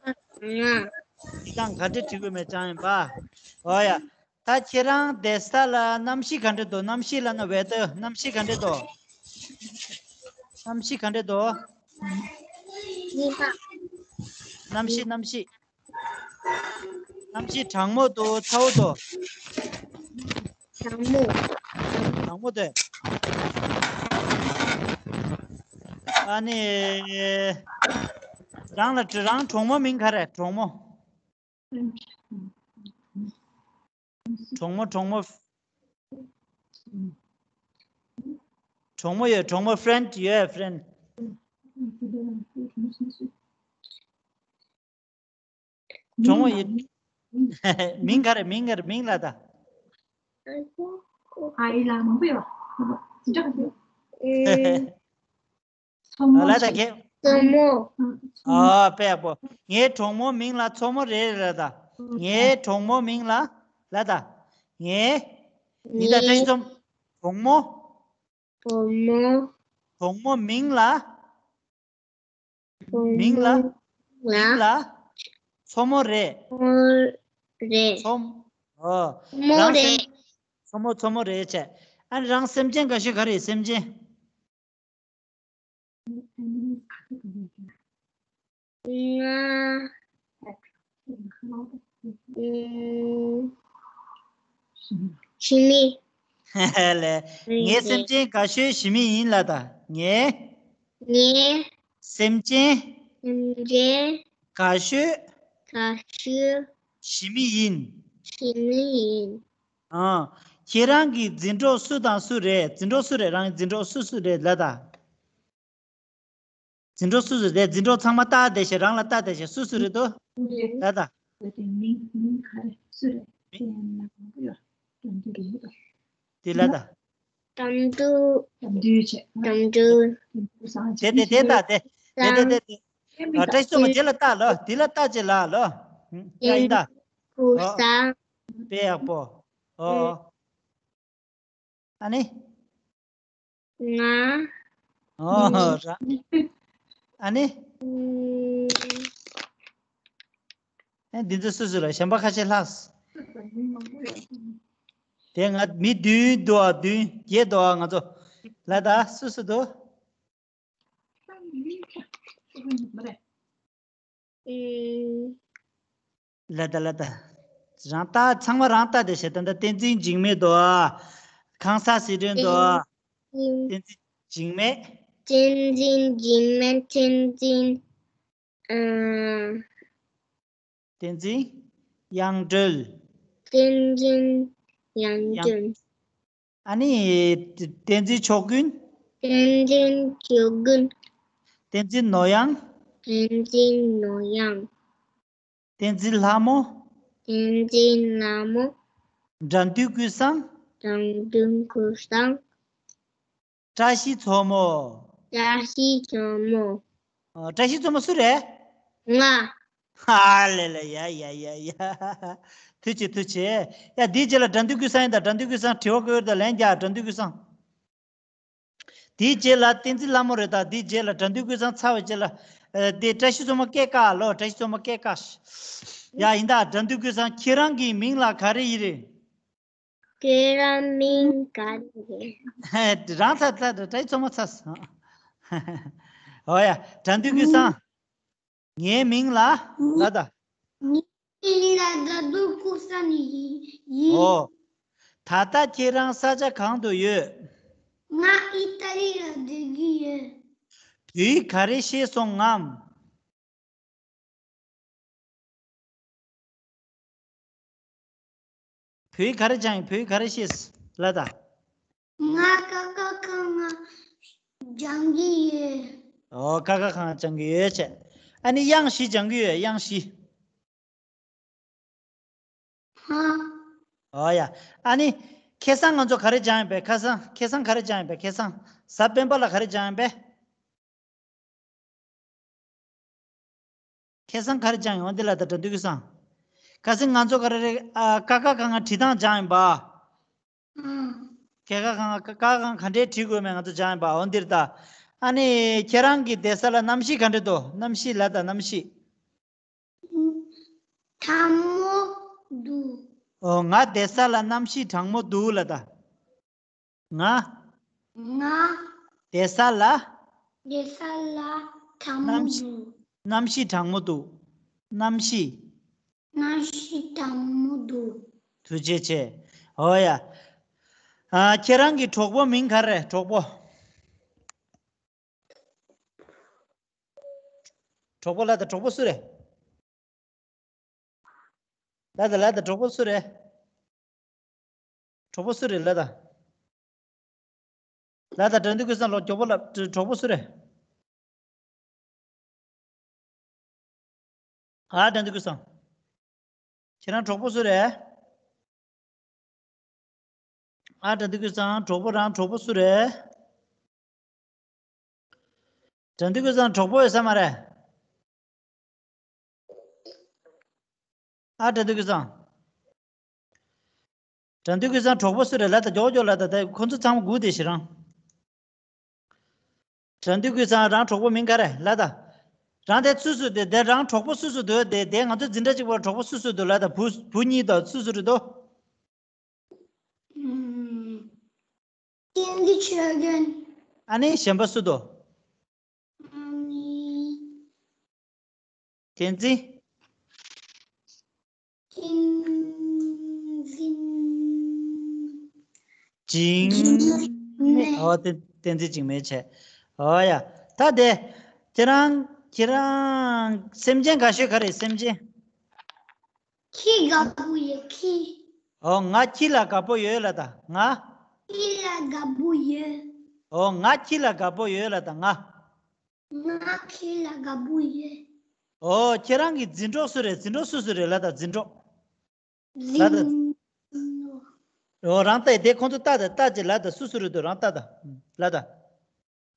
བྲིས་སྟངས་ག་འདྲ་བྲིས་དགོས་མེད་སྦྱངས་ཡིན་པ། འོ་ཡ། ད་ཁྱེད་རང་བསྡད་ས་ལ་གནམ་གཤིས་ག་འདྲ་འདུག། གནམ་གཤིས་ལབ་ན་ཝེ་ཐར། གནམ་གཤིས་ག་འདྲ་འདུག། གནམ་གཤིས་ག་འདྲ་འདུག། ཉི་མ། གནམ་གཤིས། གནམ་གཤིས། གནམ་གཤིས་གྲང་མོ་འདུག། ཚ་བོ་འདུག། གྲང་མོ། གྲང་མོ་འདུག། ཨ་ནི། རང་ལ་རང་གྲོགས་མོ་མིང་ག་རེ། གྲོགས་མོ། གྲོགས་མོ། གྲོགས་མོ། གྲོགས་མོ་ཡོད། གྲོགས་མོ། ཕི་རེན་ཌི་ཡོད། ཕི་རེན་ཌི། གྲོགས་མོ་ཡོད། མིང་ག་རེ། མིང་ག་རེ། མིང་ལབ་དང་། ཨ་ཡི་ལ་མང་པོ་ཡོད། ཨེ། མཚོ་མོ། ལ་ད་གེ། མཚོ་མོ། ཨ་དཔེ་ཡག་པོ། ངའི་གྲོགས་མོ་མིང་ལ་མཚོ་མོ་རེད་ལབ་དང་། ངའི་གྲོགས་མོ་མིང་ལ། ལབ་དང་། ངའི། ཡིན་ད། བཀྲ་ཤིས་མཚོ་མོ། གྲོགས་མོ། གྲོགས་མོ། གྲོགས་མོ་མིང་ལ། མིང་ལ། མིང་ལ། མཚོ་མོ་རེད། མཚོ་མོ་རེད། མཚོ་མོ། ཨོ། མཚོ་མོ་རང་སེམས། རེད། མཚོ་མོ། མཚོ་མོ་རེད་བྱས། ཨ་ནི་རང་སེམས་ཅན་དགའ་ཤོས་ག་རེ་ཡིན། སེམས་ཅན། ང་། ཨུམ། ཞི་མི། ལས། ངའི་སེམས་ཅན་དགའ་ཤོས་ཞི་མི་ཡིན་ལབ་དང་། ངའི། ངའི། སེམས་ཅན། སེམས་ཅན། དགའ་ཤོས། དགའ་ཤོས། ཞི་མི་ཡིན། ཞི་མི་ཡིན། ཨང་། ཁྱེད་རང་གི་འཛིན་གྲོགས་སུ་དང་སུ་རེད། འཛིན་གྲོགས་སུ་རེད། རང་གི་འཛིན་གྲོགས་སུ་སུ་རེད་ལབ་དང་། འཛིན་གྲོགས་སུ་སུ་རེད། འཛིན་གྲོགས་ཚང་མ་བལྟ་བསྡད་བྱས། རང་ལ་བལྟ་བསྡད་བྱས། སུ་སུ་རེད་འདུག། ལབ་དང་། མིང་མིང་ག་རེ། སུ་རེད། དེ་ཡང་ན་མང་པོ་ཡོད། དེ་ལབ་དང་། དམ་དུ། དམ་དུ་བྱས། དམ་དུ། དེ་དེ་དེ་ལྟ་དེ། དེ་དེ་དེ་དེ། ཨ། བཀྲ་ཤིས་མཚོ་མོ་དེ་ལ་ལྟ་ལོ། དེ་ལ་ལྟ་ཅིག་ལབ་ལོ། ཨ་ཡིན་ད། ཀུ་ཨོ། སང་། དཔེ་ཡག་པོ། ཨོ། ཨ་ནི། ང་། ཨོ་ར། ཨ་ནི། ཨུམ། ཨེ། འདི་ཚོ་སུ་སུ་ལ་གཞན་པ་ཁ་ཤས་ལྷག། དེ་ང་མི་བདུན་འདུག་ཨ། བདུན་བརྒྱད་འདུག་ཨ། ང་ཚོ་ལ་ད་སུ་སུ་འདུག། ཨུམ། ལ་ད་ལ་ད། རང་ལྟ། ཚང་མ་རང་ལྟ་བསྡད་བྱས། ད་ལྟ་བསྟན་འཛིན་འཇིགས་མེད་འདུག་ཨ། ཁང་གསར་ཟི་ཁྲོན་འདུག་ཨ། བསྟན་འཛིན། བསྟན་འཛིན་འཇིགས་མེད། བསྟན་འཛིན་འཇིགས་མེད། བསྟན་འཛིན། ཨ། བསྟན་འཛིན་དབྱངས་སྒྲོལ། བསྟན་འཛིན་དབྱངས་སྒྲོལ། ཨ་ནི། བསྟན་འཛིན་ཕྱོགས་ཀུན། བསྟན་འཛིན་ཕྱོགས་ཀུན། བསྟན་འཛིན་ནོར་དབྱངས། བསྟན་འཛིན་ནོར་དབྱངས། བསྟན་འཛིན་ལྷ་མོ། བསྟན་འཛིན་ལྷ་མོ། དགྲ་འདུལ་ཀུན་བཟང་། དགྲ་འདུལ་ཀུན་བཟང་། བཀྲ་ཤིས་མཚོ་མོ། བཀྲ་ཤིས་མཚོ་མོ། ཨ། བཀྲ་ཤིས་མཚོ་མོ་སུ་རེད། ང་། ཧ་ལས་ལས། ཡ་ཡ་ཡ་ཡ། ཐུགས་རྗེ་ཆེ། ཐུགས་རྗེ་ཆེ། ཡ། འདིའི་རྗེས་ལ་དགྲ་འདུལ་ཀུན་བཟང་ཡིན་ད། དགྲ་འདུལ་ཀུན་བཟང་། དྲི་བ་བཀོད་ཡོད་ད། ལན་རྒྱག། དགྲ་འདུལ་ཀུན་བཟང་། དེའི་རྗེས་ལ་བསྟན་འཛིན་ལྷ་མོ་རེད་ད། དེའི་རྗེས་ལ་དགྲ་འདུལ་ཀུན་བཟང་ཚར་བའི་རྗེས་ལ། ཨ། དེ་བཀྲ་ཤིས་མཚོ་མོ་སྐད་བཀག་ལོ། བཀྲ་ཤིས་མཚོ་མོ་སྐད་བཀག། ཡ། ཡིན་ད། དགྲ་འདུལ་ཀུན་བཟང་། ཁྱེད་རང་གི་མིང་ལ་ག་རེ་ཡིན་རེད། ཁྱེད་རང་མིང་ག་རེ་རེད། རང་ཚ་ཚ་བཀྲ་ཤིས་མཚོ་མོ་ཚ། ཨོ་ཡ། དགྲ་འདུལ་ཀུན་བཟང་། ངའི་མིང་ལ་ལ་ད། ངའི་མིང་ལ་དགྲ་འདུལ་ཀུན་བཟང་ཡིན། ཨོ། ད་ལྟ་ཁྱེད་རང་ས་ཆ་གང་དུ་ཡོད། ང་ཨི་ཏ་ལི་ལ་སྡོད་ཀྱི་ཡོད། བོད་ཡིག་ག་རེ་ཤེས་སོང་ངམ། བོད་ཡིག་ག་རེ་སྦྱངས་ཡིན། བོད་ཡིག་ག་རེ་ཤེས། ལ་ད། ང་ཀ་ཁ་ག་ང་སྦྱང་གི་ཡོད། ཨོ་ཀ་ཁ་ག་ང་སྦྱང་གི་ཡོད་བྱས། ཨ་ནི་དབྱངས་བཞི་སྦྱང་གི་ཡོད། དབྱངས་བཞི། ཧ། ཨོ་ཡ། ཨ་ནི། ཁ་སང་ང་ཚོ་ག་རེ་སྦྱངས་ཡིན་པས། ཁ་སང་ཁ་སང་ག་རེ་སྦྱངས་ཡིན་པས། ཁ་སང་། གཟའ་སྤེན་པ་ལ་ག་རེ་སྦྱངས་ཡིན་པས། ཁ་སང་ག་རེ་སྦྱངས་ཡོང་། འདི་ལ་ད་དྲ་འདུལ་གྱི་སང་། ཁ་སང་ང་ཚོ་ག་རེ་རེ། ཨ་ཀ་ཁ་ག་ང་བྲིས་སྟངས་སྦྱངས་ཡིན་པ། ཨང་། ཀ་ཁ་ག་ང་ཀ་ཁ་ག་ང་ག་འདྲས་བྲིས་དགོས་མེད་ང་ཚོ་སྦྱངས་ཡིན་པ། འོ་འདིར་ད། ཨ་ནི་ཁྱེད་རང་གི་བསྡད་ས་ལ་གནམ་གཤིས་ག་འདྲས་འདུག་གནམ་གཤིས་ལ་ད་གནམ་གཤིས། གྲང་མོ་འདུག་ཨོ་ང་བསྡད་ས་ལ་གནམ་གཤིས་གྲང་མོ་འདུག་ལ་ད། ང་། ང་། བསྡད་ས་ལ། བསྡད་ས་ལ་གྲང་མོ་གནམ་གཤིས། འདུག་གནམ་གཤིས་གྲང་མོ་འདུག་གནམ་གཤིས། གནམ་གཤིས་གྲང་མོ་འདུག་ཐུགས་རྗེ་ཆེ། ཨོ་ཡ། ཨ་ཁྱེད་རང་གི་གྲོགས་པོ་མིང་ག་རེ། གྲོགས་པོ། གྲོགས་པོ་ལ་ད་གྲོགས་པོ་སུ་རེད། ལ་ད་ལ་ད་གྲོགས་པོ་སུ་རེད། གྲོགས་པོ་སུ་རེད་ལ་ད། ལ་ད་དྲ་འདུལ་ཀུན་བཟང་ལོ་མགྱོགས་པོ་ལབ། གྲོགས་པོ་སུ་རེད། ཨ་དྲ་འདུལ་ཀུན་བཟང་། ཁྱེད་རང་གྲོགས་པོ་སུ་རེད། ཨ་དྲ་འདུལ་ཀུན་བཟང་། གྲོགས་པོ་རང་གྲོགས་པོ་སུ་རེད། དྲ་འདུལ་ཀུན་བཟང་གྲོགས་པོ་ཡོད་ས་མ་རེད། ཨ་དྲ་འདུལ་ཀུན་བཟང་། དྲ་འདུལ་ཀུན་བཟང་གྲོགས་པོ་སུ་རེད་ལ་ད། མགྱོགས་མགྱོགས་ལ་ད། ད་ཁོ་ཚོ་ཚང་མ་སྒུག་བསྡད་ཤག་རང་། དྲ་འདུལ་ཀུན་བཟང་རང་གྲོགས་པོ་མིང་ག་རེ་ལ་ད། རང་དེ་སུ་སུ་དེ་དེ་རང་གྲོགས་པོ་སུ་སུ་འདུག་དེ་དེ་ང་ཚོ་འཛིན་གྲྭ་གཅིག་པོ་གྲོགས་པོ་སུ་སུ་འདུག་ལ་ད། བུ་བུ་གཉིས་དང་སུ་སུ་རེད་དོ། ཨུམ། བསྟན་འཛིན་ཆོས་རྒྱན། ཨ་ནི་གཞན་པ་སུ་དོ། ཨ་ནི། བསྟན་འཛིན། བསྟན་འཛིན། འཇིགས་འཇིགས་མེད། མེད། ཨོ་དེ་བསྟན་འཛིན་འཇིགས་མེད་བྱས། ཨོ་ཡ། ད་དེ། ཁྱེད་རང་ཁྱེད་རང་སེམས་ཅན་དགའ་ཤོས་ག་རེ། སེམས་ཅན། ཁྱི་དགའ་པོ་ཡོད། ཁྱི། ཨོ་ང་ཁྱི་ལ་དགའ་པོ་ཡོད་ལ་ད་ང་། ཁྱི་ལ་དགའ་པོ་ཡོད། ཨོ་ང་ཁྱི་ལ་དགའ་པོ་ཡོད་ལ་ད་ང་། ང་ཁྱི་ལ་དགའ་པོ་ཡོད། ཨོ་ཁྱེད་རང་གི་འཛིན་གྲོགས་སུ་རེད། འཛིན་གྲོགས་སུ་སུ་རེད་ལ་ད། འཛིན་གྲོགས། ལ་ད། འཛིན་གྲོགས། ཨོ་རང་ལྟ་ཡི་དེ་ཁོང་ཚོ་ལྟ་ད་ལྟ་ཅི་ལ་ད་སུ་སུ་རེད་འདུག་རང་ལྟ་ད་ལ་ད།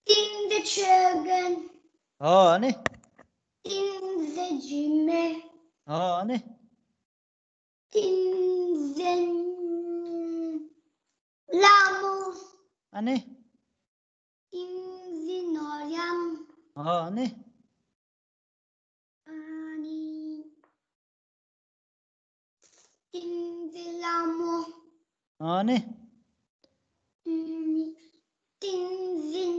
བསྟན་འཛིན་ཆོས་རྒྱན། ཨོ་ཨ་ནི། བསྟན་འཛིན་འཇིགས་མེད། ཨོ་ཨ་ནི། བསྟན་འཛིན་ལྷ་མོ། ཨ་ནི། བསྟན་འཛིན་ནོར་གཡང་། ཨོ་ཨ་ནི། ཨ་ནི། བསྟན་འཛིན་ལྷ་མོ། ཨ་ནི། ཨ་ནི། བསྟན་འཛིན།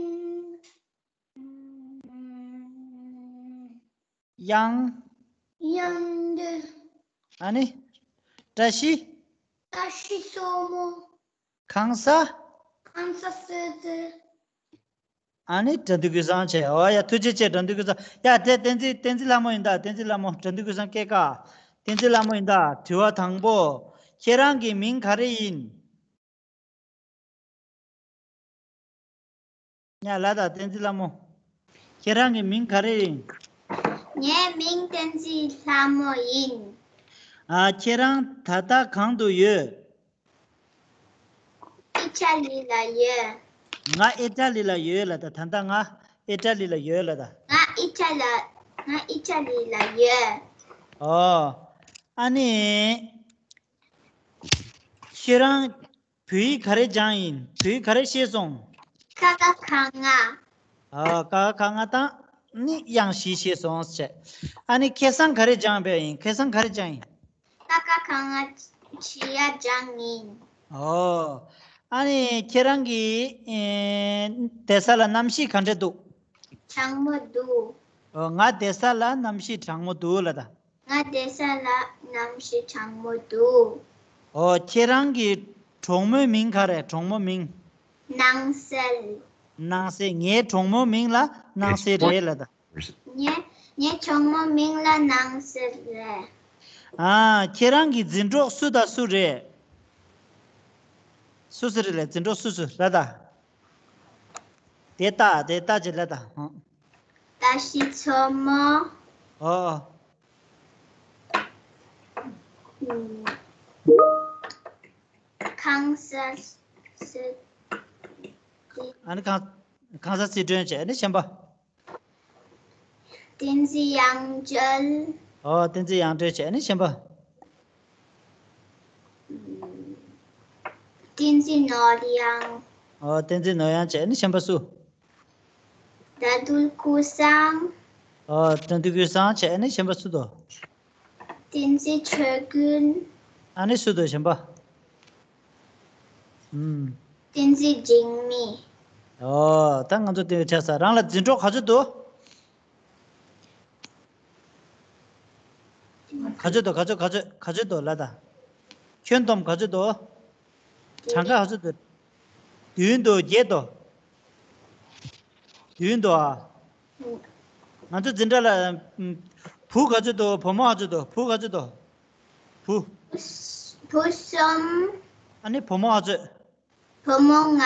གཡང་། གཡང་འདི། ཨ་ནི། བཀྲ་ཤིས། བཀྲ་ཤིས་སོར་མོ། ཁང་ས། ཁང་ས་བསོད་ཚེ། ཨ་ནི་དྲ་འདུལ་ཀུན་བཟང་བྱས། ཨོ་ཡ་ཐུགས་རྗེ་ཆེ། དྲ་འདུལ་ཀུན་བཟང་། ཡ་དེ་བསྟན་འཛིན་བསྟན་འཛིན་ལྷ་མོ་ཡིན་ད། བསྟན་འཛིན་ལྷ་མོ། དྲ་འདུལ་ཀུན་བཟང་སྐད་ཀ། བསྟན་འཛིན་ལྷ་མོ་ཡིན་ད། དྲི་བ་དང་པོ། ཁྱེད་རང་གི་མིང་ག་རེ་ཡིན། ཡ་ལ་ད་བསྟན་འཛིན་ལྷ་མོ། ཁྱེད་རང་གི་མིང་ག་རེ་ཡིན། ངའི་མིང་བསྟན་འཛིན་ལྷ་མོ་ཡིན། ཨ་ཁྱེད་རང་ད་ལྟ་གང་དུ་ཡོད། ཨི་ཊ་ལི་ལ་ཡོད། ང་ཨི་ཊ་ལི་ལ་ཡོད་ལ་ད། ད་ལྟ་ང་ཨི་ཊ་ལི་ལ་ཡོད་ལ་ད། ང་ཨི་ཊ་ལ། ང་ཨི་ཊ་ལི་ལ་ཡོད། ཨོ། ཨ་ནི། ཁྱེད་རང་བོད་ཡིག་ག་རེ་སྦྱངས་ཡིན། བོད་ཡིག་ག་རེ་ཤེས་སོང་། ཀ་ཁ་ག་ང་། ཨ་ཀ་ཁ་ག་ང་དང་ནི་དབྱངས་བཞི་ཤེས་སོང་བྱས། ཨ་ནི་ཁ་སང་ག་རེ་སྦྱངས་པ་ཡིན། ཁ་སང་ག་རེ་སྦྱངས་ཡིན། ཀ་ཁ་ག་ང་བྲིས་ཡ་སྦྱངས་ཡིན། ཨོ། ཨ་ནི་ཁྱེད་རང་གི་ཨེ་བསྡད་ས་ལ་གནམ་གཤིས་ག་འདྲ་འདུག་གྲང་མོ་འདུག་ཨོ་ང་བསྡད་ས་ལ་གནམ་གཤིས་གྲང་མོ་འདུག་ལ་ད། ང་བསྡད་ས་ལ་གནམ་གཤིས་གྲང་མོ་འདུག་ཨོ་ཁྱེད་རང་གི་གྲོགས་མོའི་མིང་ག་རེ། གྲོགས་མོ་མིང་། སྣང་གསལ། སྣང་གསལ། ངའི་གྲོགས་མོའི་མིང་ལ་སྣང་གསལ་རེད་ལབ་དང་། ངའི་ངའི་གྲོགས་མོའི་མིང་ལ་སྣང་གསལ་རེད། ཨ། ཁྱེད་རང་གི་འཛིན་གྲོགས་སུ་དང་སུ་རེད། སུ་སུ་རེད་ལབ། འཛིན་གྲོགས་སུ་སུ་ལབ་དང་། དེ་ལྟ་དེ་ལྟ་ཅིག་ལབ་དང་། བཀྲ་ཤིས་མཚོ་མོ། ཨོ། ཨུམ། གང་ཟག་སི་ཨ་ནི་གང་གང་ཟག་སི་ཁྲོན་བྱས་ནི་གཞན་པ། བསྟན་འཛིན་དབྱངས་སྒྲོལ། ཨོ། བསྟན་འཛིན་དབྱངས་སྒྲོལ་བྱས་ནི་གཞན་པ། ཨུམ། བསྟན་འཛིན་ནོར་དབྱངས། ཨོ། བསྟན་འཛིན་ནོར་དབྱངས་བྱས་ནི་གཞན་པ་སུ། དགྲ་འདུལ་ཀུན་བཟང་། ཨོ། དགྲ་འདུལ་ཀུན་བཟང་བྱས་ནི་གཞན་པ་སུ་དོ། བསྟན་འཛིན་ཆོས་ཀུན། ཨ་ནི་སུ་དོ་གཞན་པ། ཨུམ། བསྟན་འཛིན་འཇིགས་མེད། ཨོ། ད་ང་ཚོ་དེ་ཆགས་ས། རང་ལ་འཛིན་གྲོགས་ག་ཚོད་འདུག་ག་ཚོད་འདུག་ག་ཚོད་ག་ཚོད་ག་ཚོད་འདུག་ལབ་དང་། ཁྱོན་བསྡོམས་ག་ཚོད་འདུག་གྲངས་ཀ་ག་ཚོད་འདུག་བདུན་འདུག་བརྒྱད་འདུག་བདུན་འདུག་ཨ། ང་ཚོ་འཛིན་གྲྭ་ལ། ཨམ། བུ་ག་ཚོད་འདུག་བུ་མོ་ག་ཚོད་འདུག་བུ་ག་ཚོད་འདུག་བུ། བུ་གསུམ། ཨ་ནི་བུ་མོ་ག་ཚོད། བུ་མོ་ལྔ།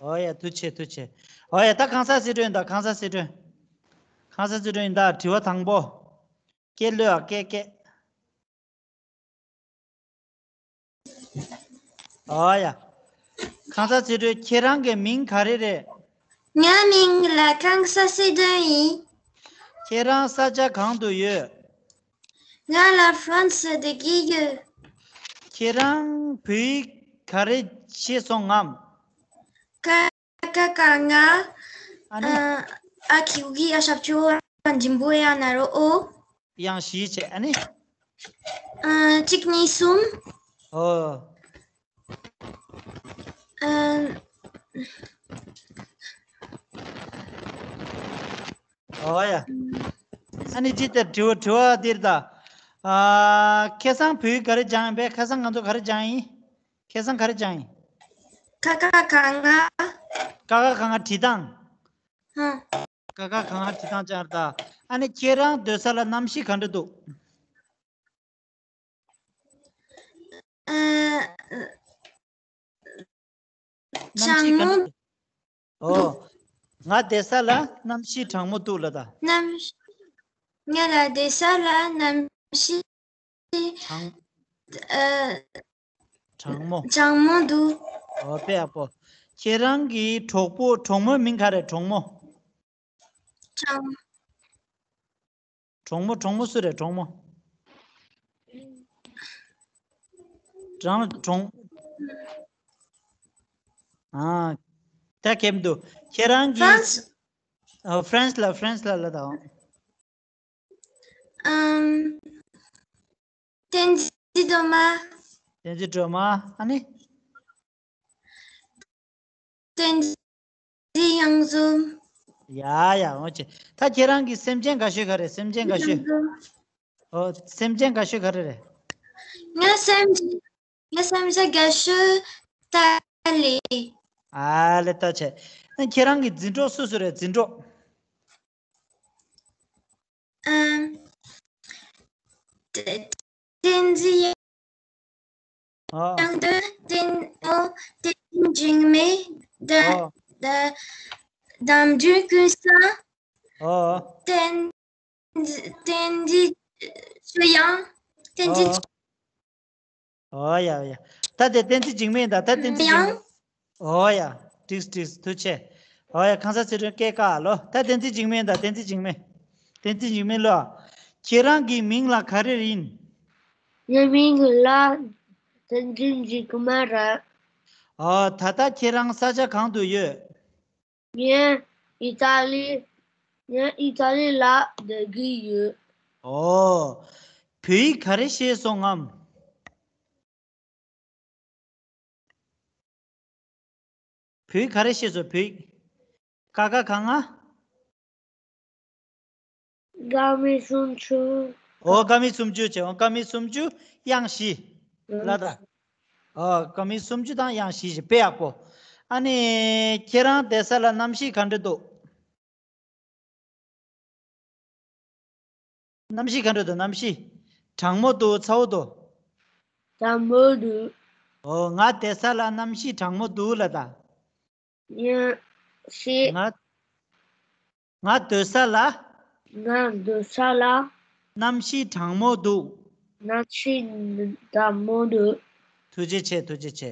ཨོ་ཡ། ཐུགས་རྗེ་ཆེ། ཐུགས་རྗེ་ཆེ། ཨོ་ཡ། ད་གང་ཟག་སི་ཁྲོན་ཡིན་ད། གང་ཟག་སི་ཁྲོན། གང་ཟག་སི་ཁྲོན་ཡིན་ད། དྲི་བ་དང་པོ། སྐད་ལོས་ཨ། སྐད་སྐད། ཨོ་ཡ། གང་ཟག་སི་ཁྲོན། ཁྱེད་རང་གི་མིང་ག་རེ་རེད། ངའི་མིང་ལ་གང་ཟག་སི་ཁྲོན་ཡིན། ཁྱེད་རང་ས་ཆ་གང་དུ་ཡོད། ང་ལ་ཧྥ་རན་སི་བསྡད་ཀྱི་ཡོད། ཁྱེད་རང་བོད་ཡིག་ག་རེ་ཤེས་སོང་ངམ། ཀ་ཀ་ག་ང་། ཨ་ནི། ཨ་ཁི་གུ་གི་ཨ་ཞབས་ཀྱུ་ཨ་འཇིམ་པོ་ཡ་ན་རོ་ཨོ། དབྱངས་བཞི་བྱས། ཨ་ནི། ཨ། གཅིག་གཉིས་གསུམ། ཨོ། ཨ། ཨོ་ཡ། ཨ་ནི་ཅི་ལྟར་དྲི་བ་དྲི་བ་འདིར་ད། ཨ། ཁ་སང་བོད་ཡིག་ག་རེ་སྦྱངས་ཡིན་པས། ཁ་སང་ང་ཚོ་ག་རེ་སྦྱངས་ཡིན། ཁ་སང་ག་རེ་སྦྱངས་ཡིན། ཀ་ཁ་ག་ང་། ཀ་ཁ་ག་ང་བྲིས་སྟངས། ཧ། ཀ་ཁ་ག་ང་བྲིས་སྟངས་སྦྱངས་ད། ཨ་ནི་ཁྱེད་རང་སྡོད་ས་ལ་གནམ་གཤིས་ག་འདྲ་འདུག་ཨ། གནམ་གཤིས་ག་འདྲ་འདུག་ཨོ། ང་བསྡད་ས་ལ་གནམ་གཤིས་གྲང་མོ་འདུག་ལབ་ད། གནམ། ང་ལ་བསྡད་ས་ལ་གནམ་གཤིས། གྲང་། ཨ། གྲང་མོ། གྲང་མོ་འདུག་ཨོ། དཔེ་ཡག་པོ། ཁྱེད་རང་གི་གྲོགས་པོ་གྲོགས་མོའི་མིང་ག་རེ། གྲོགས་མོ། གྲོགས་མོ། གྲོགས་མོ། གྲོགས་མོ་སུ་རེད། གྲོགས་མོ། རང་གྲོགས། ཨ། ད་ཁེམ་འདུག་ཁྱེད་རང་གི། ཧྥ་རན་སི། ཨ། ཧྥ་རན་སི་ལ། ཧྥ་རན་སི་ལ་ལ་དང་། ཨམ། བསྟན་འཛིན་སྒྲོལ་མ། བསྟན་འཛིན་སྒྲོལ་མ། ཨ་ནི། བསྟན་འཛིན་དབྱངས་འཛོམས། ཡ་ཡ། འོ་ཅེ། ད་ཁྱེད་རང་གི་སེམས་ཅན་དགའ་ཤོས་ག་རེ། སེམས་ཅན་དགའ་ཤོས། ཨོ། སེམས་ཅན་དགའ་ཤོས་ག་རེ་རེད། ངའི་སེམས། ངའི་སེམས་ཅན་དགའ་ཤོས་ཏཱ་ལའི། ཨ་ལེ། ད་ཆེ། ཨ། ཁྱེད་རང་གི་འཛིན་གྲོགས་སུ་སུ་རེད། འཛིན་གྲོགས། ཨམ། ཏ་བསྟན་འཛིན། ཨ། དང་དུ་བསྟན། ཨོ། བསྟན་འཛིན་འཇིགས་མེད། ད། ཨོ། ད། འདམ་རྒྱུད་ཀུན་བཟང་། ཨོ། བསྟན། བསྟན་འཛིན་ཆོས་དབྱངས། བསྟན་འཛིན། ཨོ། ཨོ་ཡ་ཡ། ད་དེ་བསྟན་འཛིན་འཇིགས་མེད་ད། ད་བསྟན་འཛིན་འཇིགས་མེད། ཡང་། ཨོ་ཡ། འགྲིགས་འགྲིགས། ཐུགས་རྗེ་ཆེ། ཨོ་ཡ། གང་ཟག་སི་ཁྲོན་སྐད་ཀ་ལོ། ད་བསྟན་འཛིན་འཇིགས་མེད་ད། བསྟན་འཛིན་འཇིགས་མེད། བསྟན་འཛིན་འཇིགས་མེད་ལོ། ཁྱེད་རང་གི་མིང་ལ་ག་རེ་ཡིན། ངའི་མིང་ལ་བསྟན་འཛིན་འཇིགས་མེད་རེད། ཨོ། ད་ལྟ་ཁྱེད་རང་ས་ཆ་གང་དུ་ཡོད། ངས་ཨི་ཏཱ་ལི། ངས་ཨི་ཏཱ་ལི་ལ་བསྡད་ཀྱི་ཡོད། ཨོ། བོད་ཡིག་ག་རེ་ཤེས་སོང་ངམ། བོད་ཡིག་ག་རེ་ཤེས་སོང་། བོད་ཡིག་ཀ་ཁ་ག་ང་། ཀ་མི་སུམ་ཅུ། ཨོ། ཀ་མི་སུམ་ཅུ་བྱས། ཨོ། ཀ་མི་སུམ་ཅུ་དབྱངས་བཞི་ལ་ད། ཨོ། ཀ་མི་སུམ་ཅུ་དང་དབྱངས་བཞི་བྱས། དཔེ་ཡག་པོ། ཨ་ནི་ཁྱེད་རང་བསྡད་ས་ལ་གནམ་གཤིས་ག་འདྲ་འདུག་གནམ་གཤིས་ག་འདྲ་འདུག་གནམ་གཤིས། གྲང་མོ་འདུག་ཚ་བོ་འདུག་གྲང་མོ་འདུག་ཨོ། ང་བསྡད་ས་ལ་གནམ་གཤིས་གྲང་མོ་འདུག་ལབ་དང་། ཡང་ཤེས། ང་ང་སྡོད་ས་ལ། ང་སྡོད་ས་ལ། གནམ་གཤིས་གྲང་མོ་འདུག་གནམ་གཤིས་གྲང་མོ་འདུག་ཐུགས་རྗེ་ཆེ། ཐུགས་རྗེ་ཆེ།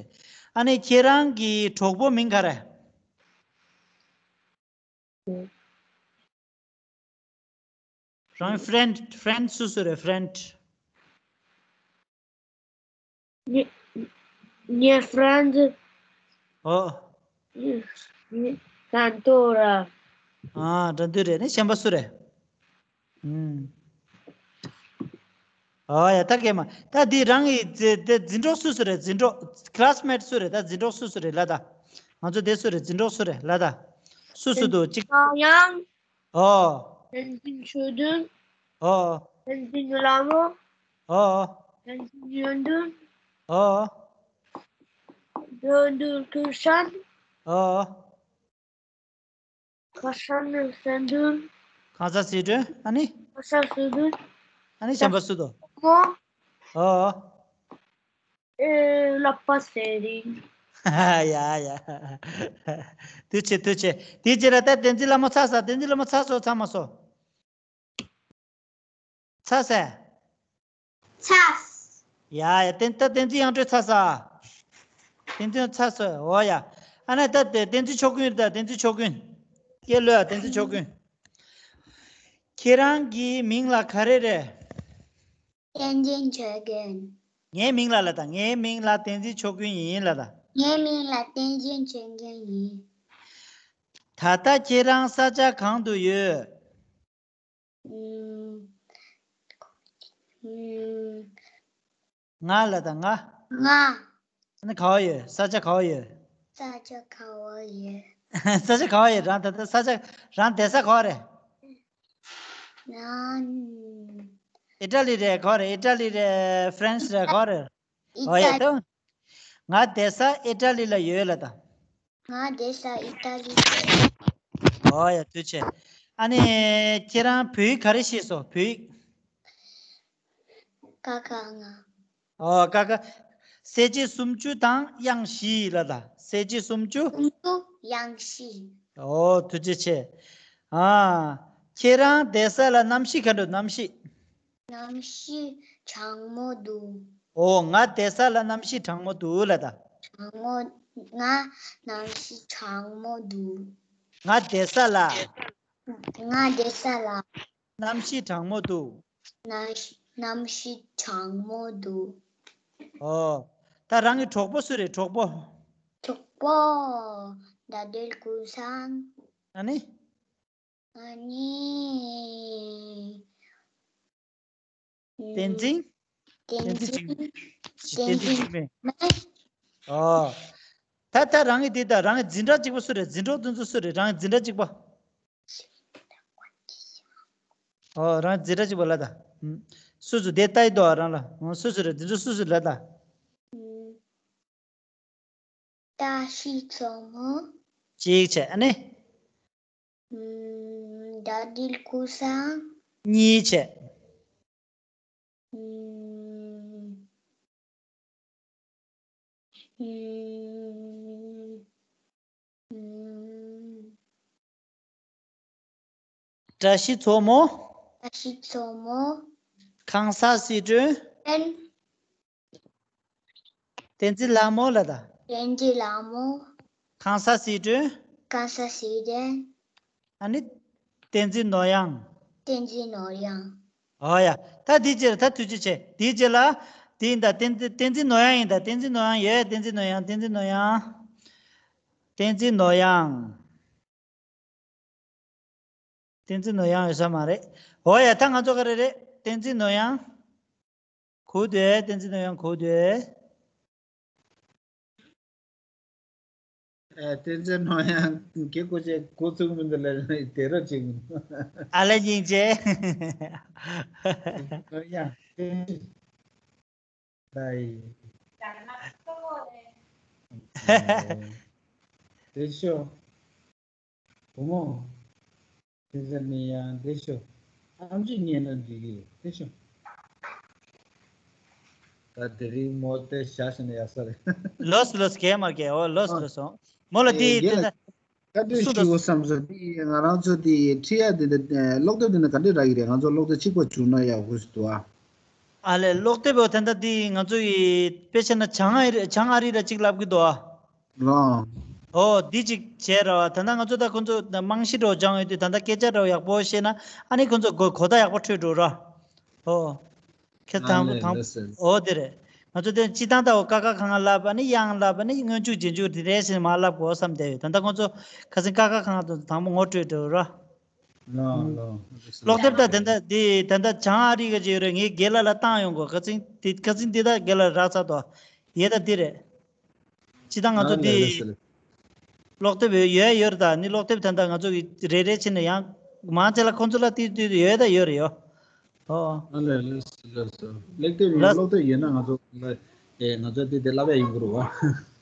ཨ་ནི་ཁྱེད་རང་གི་གྲོགས་པོ་མིང་ག་རེ། རང་friend friend སུ་སུ་རེད། friend། ངའི་friend། ཨོ། ངའི་friend་དོ་ར། ཨ་དྲན་དུས་རེད། ནི་གཞན་པ་སུ་རེད། ཨུམ། ཨོ་ཡ། ད་གས་མ། ད་འདི་རང་གི་འཛི་འཛིན་གྲོགས་སུ་སུ་རེད། འཛིན་གྲོགས་classmate་སུ་རེད། ད་འཛིན་གྲོགས་སུ་སུ་རེད་ལ་ད། ང་ཚོ་དེ་སུ་རེད། འཛིན་གྲོགས་སུ་རེད་ལ་ད། སུ་སུ་འདུག་གཅིག་ཡང་། ཨོ། བསྟན་འཛིན་ཆོས་སྒྲོན། ཨོ། བསྟན་འཛིན་ལྷ་མོ། ཨོ། བསྟན་འཛིན་ཡོན་ཏན། ཨོ། ཡོན་ཏན་ཀུན་བཟང་། ཨོ། ཁ་སང་ནས་བསྟན་འཛིན། ཁ་སང་ཟེར་དུས་ཨ་ནི། ཁ་སང་ཟེར་དུས། ཨ་ནི་གཞན་པ་སུ་འདུག་ཨོ། ཨོ། ཨེ་ལག་པ་ཟེར་རིང་། ཡ་ཡ། ཐུགས་རྗེ་ཆེ། ཐུགས་རྗེ་ཆེ། དེའི་རྗེས་ལ་ད་བསྟན་འཛིན་ལྷ་མོ་ཚར་ས། བསྟན་འཛིན་ལྷ་མོ་ཚར་སོང་། ཚར་མ་སོང་། ཚར་ས། ཚར། ཡ་ཡ། བསྟན་ད་བསྟན་འཛིན་དབྱངས་སྒྲོན་ཚར་ས། བསྟན་འཛིན་ཚར་སོང་། འོ་ཡ། ཨ་ནི་ད་བསྟན་འཛིན་ཆོས་ཀུན་རེད། ད་བསྟན་འཛིན་ཆོས་ཀུན། ཀྱེ་ལོས་བསྟན་འཛིན་ཆོས་ཀུན། ཁྱེད་རང་གི་མིང་ལ་ག་རེ་རེད། བསྟན་འཛིན་ཆོས་ཀུན། ངའི་མིང་ལ་ལ་ད། ངའི་མིང་ལ་བསྟན་འཛིན་ཆོས་ཀུན་ཡིན་ལ་ད། ངའི་མིང་ལ་བསྟན་འཛིན་ཆོས་ཀུན་ཡིན། ད་ལྟ་ཁྱེད་རང་ས་ཆ་གང་དུ་ཡོད། ཨུམ། ཨུམ། ང་ལ་ད་ང་། ང་། ཨ་ནི་ག་བ་ཡོད། ས་ཆ་ག་བ་ཡོད། ས་ཆ་ག་བ་ཡོད། ས་ཆ་ག་བ་ཡོད། རང་ད་ལྟ་ས་ཆ་རང་བསྡད་ས་ག་བ་རེད། ང་། ཨི་ཊ་ལི་རེད། ག་བ་རེད། ཨི་ཊ་ལི་རེད། ཧྥ་རན་སི་རེད། ག་བ་རེད། ཨི་ཨོ་ཡ། ཊ་ད་ང་བསྡད་ས་ཨི་ཊ་ལི་ལ་ཡོད་ལ་ད། ང་བསྡད་ས་ཨི་ཊ་ལི་ལ་ཡོད། ཨོ་ཡ། ཐུགས་རྗེ་ཆེ། ཨ་ནི་ཁྱེད་རང་བོད་ཡིག་ག་རེ་ཤེས་སོང་། བོད་ཡིག་ཀ་ཁ་ང་། ཨོ་ཀ་ཁ། གསལ་བྱེད་སུམ་ཅུ་དང་དབྱངས་བཞི་ལ་ད། གསལ་བྱེད་སུམ་ཅུ། སུམ་ཅུ་དབྱངས་བཞི། ཨོ་ཐུགས་རྗེ་ཆེ། ཨ། ཁྱེད་རང་བསྡད་ས་ལ་གནམ་གཤིས་ག་འདྲ། གནམ་གཤིས། གནམ་གཤིས་གྲང་མོ་འདུག་ཨོ། ང་བསྡད་ས་ལ་གནམ་གཤིས་གྲང་མོ་འདུག་ལ་ད། གྲང་མོ། ང་གནམ་གཤིས་གྲང་མོ་འདུག་ང་བསྡད་ས་ལ། ང་བསྡད་ས་ལ། གནམ་གཤིས་གྲང་མོ་འདུག་གནམ་གཤིས་གྲང་མོ་འདུག་ཨོ། ད་རང་གི་གྲོགས་པོ་སུ་རེད། གྲོགས་པོ། གྲོགས་པོ། ཟླ་སྒྲོལ་ཀུན་བཟང་། ཨ་ནི། ཨ་ནི། བསྟན་འཛིན། བསྟན་འཛིན། བསྟན་འཛིན་འཇིགས་མེད། བསྟན་འཛིན་འཇིགས་མེད། ཨོ། ད་ད་རང་གི་འདི་ད་རང་གི་འཛིན་གྲྭ་གཅིག་པ་སུ་རེད། འཛིན་གྲོགས་དེ་ཚོ་སུ་རེད། རང་གི་འཛིན་གྲྭ་གཅིག་པ། ཨོ། རང་འཛིན་གྲྭ་གཅིག་པ་ལ་ད། སུ་སུ་དེ་ལྟ་ཡི་དོ་རང་ལ། སུ་སུ་རེད། དེ་ཚོ་སུ་སུ་ལ་ད། བཀྲ་ཤིས་མཚོ་མོ། གཅིག་བྱས། ཨ་ནི། ཨུམ། ཟླ་སྒྲོལ་ཀུན་བཟང་། གཉིས་བྱས། ཨུམ། ཨུམ། ཨུམ། བཀྲ་ཤིས་མཚོ་མོ། བཀྲ་ཤིས་མཚོ་མོ། ཁང་གསར་སི་ཁྲོན། ཨན། བསྟན་འཛིན་ལྷ་མོ་ལ་ད། བསྟན་འཛིན་ལྷ་མོ། ཁང་གསར་སི་ཁྲོན། ཁང་གསར་སི་ཁྲོན། ཨ་ནི། བསྟན་འཛིན་ནོར་དབྱངས། བསྟན་འཛིན་ནོར་དབྱངས། ཨོ་ཡ། ད་དེའི་རྗེས་ལ་ད་ཐུགས་རྗེ་ཆེ། དེའི་རྗེས་ལ། དེ་ཡིན་ད། བསྟན་འཛིན་བསྟན་འཛིན་ནོར་དབྱངས་ཡིན་ད། བསྟན་འཛིན་ནོར་དབྱངས་ཡོད། བསྟན་འཛིན་ནོར་དབྱངས། བསྟན་འཛིན་ནོར་དབྱངས། བསྟན་འཛིན་ནོར་དབྱངས། བསྟན་འཛིན་ནོར་དབྱངས་ཡོད་ས་མ་རེད། འོ་ཡ། ད་ང་ཚོ་ག་རེ་རེད། བསྟན་འཛིན་ནོར་དབྱངས། གུ་དོད། བསྟན་འཛིན་ནོར་དབྱངས་གུ་དོད། ཨ། བསྟན་འཛིན་ནོར་དབྱངས་གི་གོ་ཆེ་གོ་ཚུགས་མི་འདུག་ལ་དེ་རོ་ཅིག་ཨ་ལེ་སྙིང་རྗེ། ནོར་དབྱངས་བསྟན་འཛིན། ད་ཡི། བདེ་ཤོག་བུ་མོ། དེ་ཚོ་ནི་ཡང་བདེ་ཤོག་ཨམ་ཆི་ཉན་ན་འགྲིག་གི་བདེ་ཤོག་ད་དེ་རིང་མོ་དེ་བཞག་ཤེ་ན་ཡག་ས་རེད། ལོས་ལོས་གས་མར་གས། འོ་ལོས་ཨ། ལོས་སོང་། མོ་ལ་དེ་དེ་ད་བཀའ་འདྲི་སུ་ཞུ་དང་བསམ་སོང་། དེ་ང་རང་ཚོ་དེ་ཁྲིད་ཡ་དེ་འདྲ་ཀློག་དེབ་དེ་འདྲ་ག་འདྲ་རག་གི་རེད། ང་ཚོ་ཀློག་དེབ་གཅིག་པ་བྱུང་ན་ཡག་པོ་ཞིག་འདུག་ཨ། ཨ་ལས་ཀློག་དེབ་འོ་དེ་འདྲ་དེ་ང་ཚོ་ཡི་དཔེ་ཆ་ན་བྱང་ཨ་རི་བྱང་ཨ་རི་ར་གཅིག་ལབ་གི་འདུག་ཨ། ལོ། ཨོ་འདི་གཅིག་བྱས་ར་བ། ད་ལྟ་ང་ཚོ་ད་ཁོ་ཚོ་རྨང་གཞི་འདྲ་བོ་སྦྱངས་ཡོད་དུས་ད་ལྟ་སྐད་ཆ་འདྲ་བོ་ཡག་པོ་བཤད་ན་ཨ་ནི་ཁོ་ཚོ་གོ་གོ་བརྡ་ཡག་པོ་འཕྲོད་འགྲོ་ར། ཨོ། ཁྱེད་ཨ་དང་པོ་ལས་དང་ལགས་སོ། ཨོ་དེ་རེད། ང་ཚོ་དེ་སྤྱི་བཏང་ད་འོ་ཀ་ཁ་ག་ང་ལབ་ཨ་ནི་དབྱངས་ལབ་ཨ་ནི་སྔོན་འཇུག་རྗེས་འཇུག་དེ་རེད་ཟེར་མ་ལབ་དགོས་བསམ་བསྡད་ཡོད། ད་ལྟ་ཁོ་ཚོ་ཁ་སང་ཀ་ཁ་ག་ང་དང་དང་པོ་ངོ་སྤྲོད་འགྲོ་ར། ལོ་ལོ། ཀློག་དེབ་ད་དེ་འདྲ་དེ་ད་ལྟ་བྱང་ཨ་རི་ག་ཅིག་ཡོད་རེད། ངས་རྒན་ལགས་ལ་བཏང་ཡོང་གོ་ཁ་སང་དེ་ཁ་སང་དེ་ད་རྒན་ལགས་རག་ཚར་དོ། ཡས་ད་དེ་རེད། སྤྱི་བཏང་ང་ཚོ་ཨ་ལས་ལས་དེ་སོ་ལས། ཀློག་དེབ་ཡོད་ཡོད་རེད། ད་ནི་ཀློག་དེབ་ད་ལྟ་ང་ཚོ་གི་རེ་རེ་བྱས་ནས་ཡང་མང་ཆེ་ལ་ཁོང་ཚོ་ལ་དེ་དེ་ཡོད་ད་ཡོད་རེད་ཡོ། ཨོ། ཨ་ལས་ལས་སོ་ལས་སོ། ཀློག་དེབ་ཡོད་ལ་ཀློག་དེབ་ཡོད་ན་ང་ཚོ་ལ་ཨེ་ང་ཚོ་དེ་དེ་བསླབ་ཡ་ཡོང་གི་རེད་བ།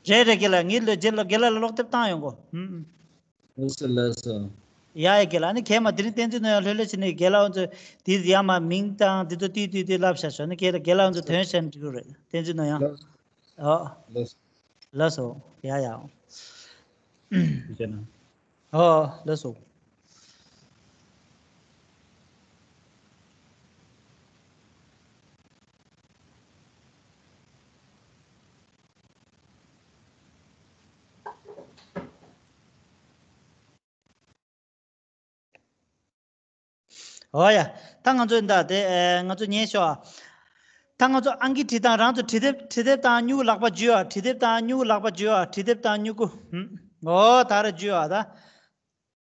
རེད་རེད། རྒན་ལགས་ངས་ལོ་རྒན་ལགས་རྒན་ལགས་ལ་ཀློག་དེབ་བཏང་ཡོང་གོ་ཧུམ། ལགས་སོ་ལགས་སོ། ཡ་ཡ་རྒན་ལགས་ཨ་ནི་གས་མ་དེ་རིང་བསྟན་འཛིན་ནོར་གཡང་ལྷོད་ལྷོད་བྱས་ནས་རྒན་ལགས་ཚོ་དེ་ཡ་མ་མིང་དང་དེ་ཚོ་ཏིས་ཏིས་ཏིས་ལབ་བཞག་ཤོག་ནི་རྒན་ལགས་རྒན་ལགས་ཚོ་དོན་བཤད་ན་འགྲིག་གི་རེད་བསྟན་འཛིན་ནོར་གཡང་། ལགས་ཨོ། ལགས་སོ། ལགས་སོ། ཡ་ཡ། བྱས་ན། ཨོ་ལགས་སོ། ཨོ་ཡ། ད་ང་ཚོ་འདི་དེ་ཨེ་ང་ཚོ་ཉན་ཤོག་ཨ། ད་ང་ཚོ་ཨང་ཀི་བྲིས་སྟངས་རང་ཚོ་བྲིས་དེབ་བྲིས་དེབ་དང་སྨྱུ་གུ་ལག་པ་འཇུས་ཨ། བྲིས་དེབ་དང་སྨྱུ་གུ་ལག་པ་འཇུས་ཨ། བྲིས་དེབ་དང་སྨྱུ་གུ་ཧུམ། ཨོ་ད་ར་འཇུས་ཨ་ད།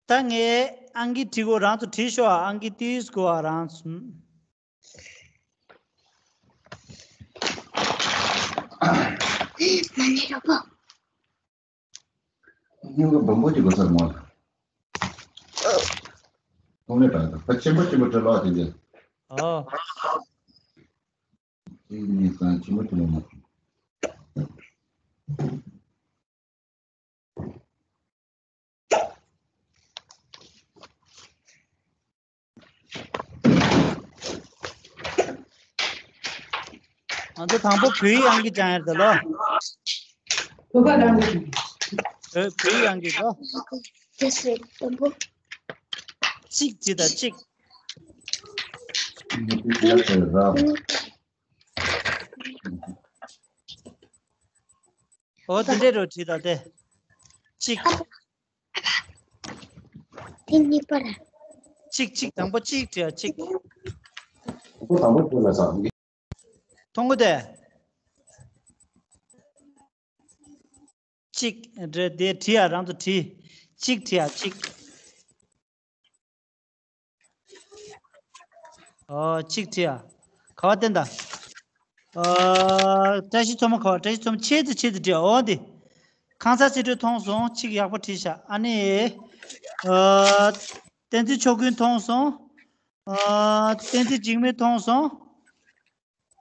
ད་ངས་ཨང་ཀི་བྲིས་གོ་རང་ཚོ་བྲིས་ཤོག་ཨ། ཨང་ཀི་ཏིས་གོ་ཨ་རང་ཚོ། སྨྱུ་གུ་སྦོམ་པོ་ཅིག་དགོས་ས་མ་རེད། ཐོག་མེད་པ་དང་ཕ་ཆེན་པོ་ཆེན་པོ་སྤྲད་ལོག་དེ་འདྲ། ཨོ། གཅིག་གཉིས་གསུམ་ཆེན་པོ་ཆེན་པོ་མ་རེད། ང་ཚོ་དང་པོ་བོད་ཡིག་ཨང་ཀི་སྦྱང་ཡར་ད་ལོ། བོད་བོད་ཡིག་ཨང་ཀི་ལོ། གཅིག་བྱེད་དང་གཅིག་ཨོ་དེ་འདྲས་རོ་བྲིས་དང་དེ། གཅིག་དེ་གཉིས་པ་ར། གཅིག་གཅིག་དང་པོ་གཅིག་བྲིས་ཡ་གཅིག་ཁོ་དང་པོ་བྲིས་ལ་ས། མཐོང་གི་དེ། གཅིག་རེད་དེ་བྲིས་ཡ་རང་ཚོ་བྲིས། གཅིག་བྲིས་ཡ་གཅིག་ཨོ་གཅིག་བྲིས་ཡ། ག་བ་བསྟན་ད། ཨོ་བཀྲ་ཤིས་མཚོ་མོ་ག་བ། བཀྲ་ཤིས་མཚོ་མོ་ཆེད་དུ་ཆེད་དུ་བྲིས་ཡ། ཨོ་འདི། ཁང་གསར་སྲིད་གྲོས་མཐོང་སོང་། གཅིག་ཡག་པོ་བྲིས་ཤག་ཨ་ནི། ཨོ། བསྟན་འཛིན་ཆོས་ཀུན་མཐོང་སོང་། ཨོ། བསྟན་འཛིན་འཇིགས་མེད་མཐོང་སོང་།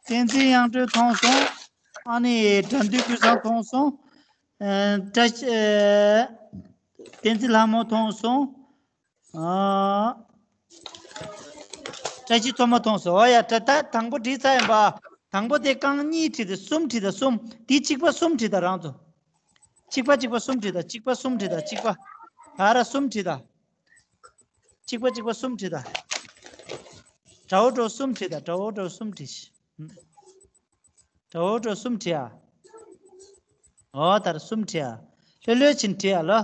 བསྟན་འཛིན་དབྱངས་སྒྲོལ་མཐོང་སོང་། ཨ་ནི་དགྲ་འདུལ་ཀུན་བཟང་མཐོང་སོང་། ཨ། བཀྲ་ཤིས། ཨ། བསྟན་འཛིན་ལྷ་མོ་མཐོང་སོང་། ཨ། བཀྲ་ཤིས་མཚོ་མོ་མཐོང་སོང་། ཨོ་ཡ། ད་ད་དང་པོ་བྲིས་ཚར་ཡིན་པ། དང་པོ་དེ་རྐང་གཉིས་བྲིས་ཏེ་གསུམ་བྲིས་དང་གསུམ། དེ་གཅིག་པ་གསུམ་བྲིས་དང་རང་ཚོ། གཅིག་པ་གཅིག་པ་གསུམ་བྲིས་དང་། གཅིག་པ་གསུམ་བྲིས་དང་། གཅིག་པ། ད་ར་གསུམ་བྲིས་དང་། གཅིག་པ་གཅིག་པ་གསུམ་བྲིས་དང་། དགྲ་བོ་དགྲ་བོ་གསུམ་བྲིས་དང་། དགྲ་བོ་དགྲ་བོ་གསུམ་བྲིས་ཤིག་དགྲ་བོ་དགྲ་བོ་གསུམ་བྲིས་ཨ། ཨོ་ད་ར་གསུམ་བྲིས་ཨ། ལྷོད་ལྷོད་ཕྱིན་བྲིས་ཨ་ལོ།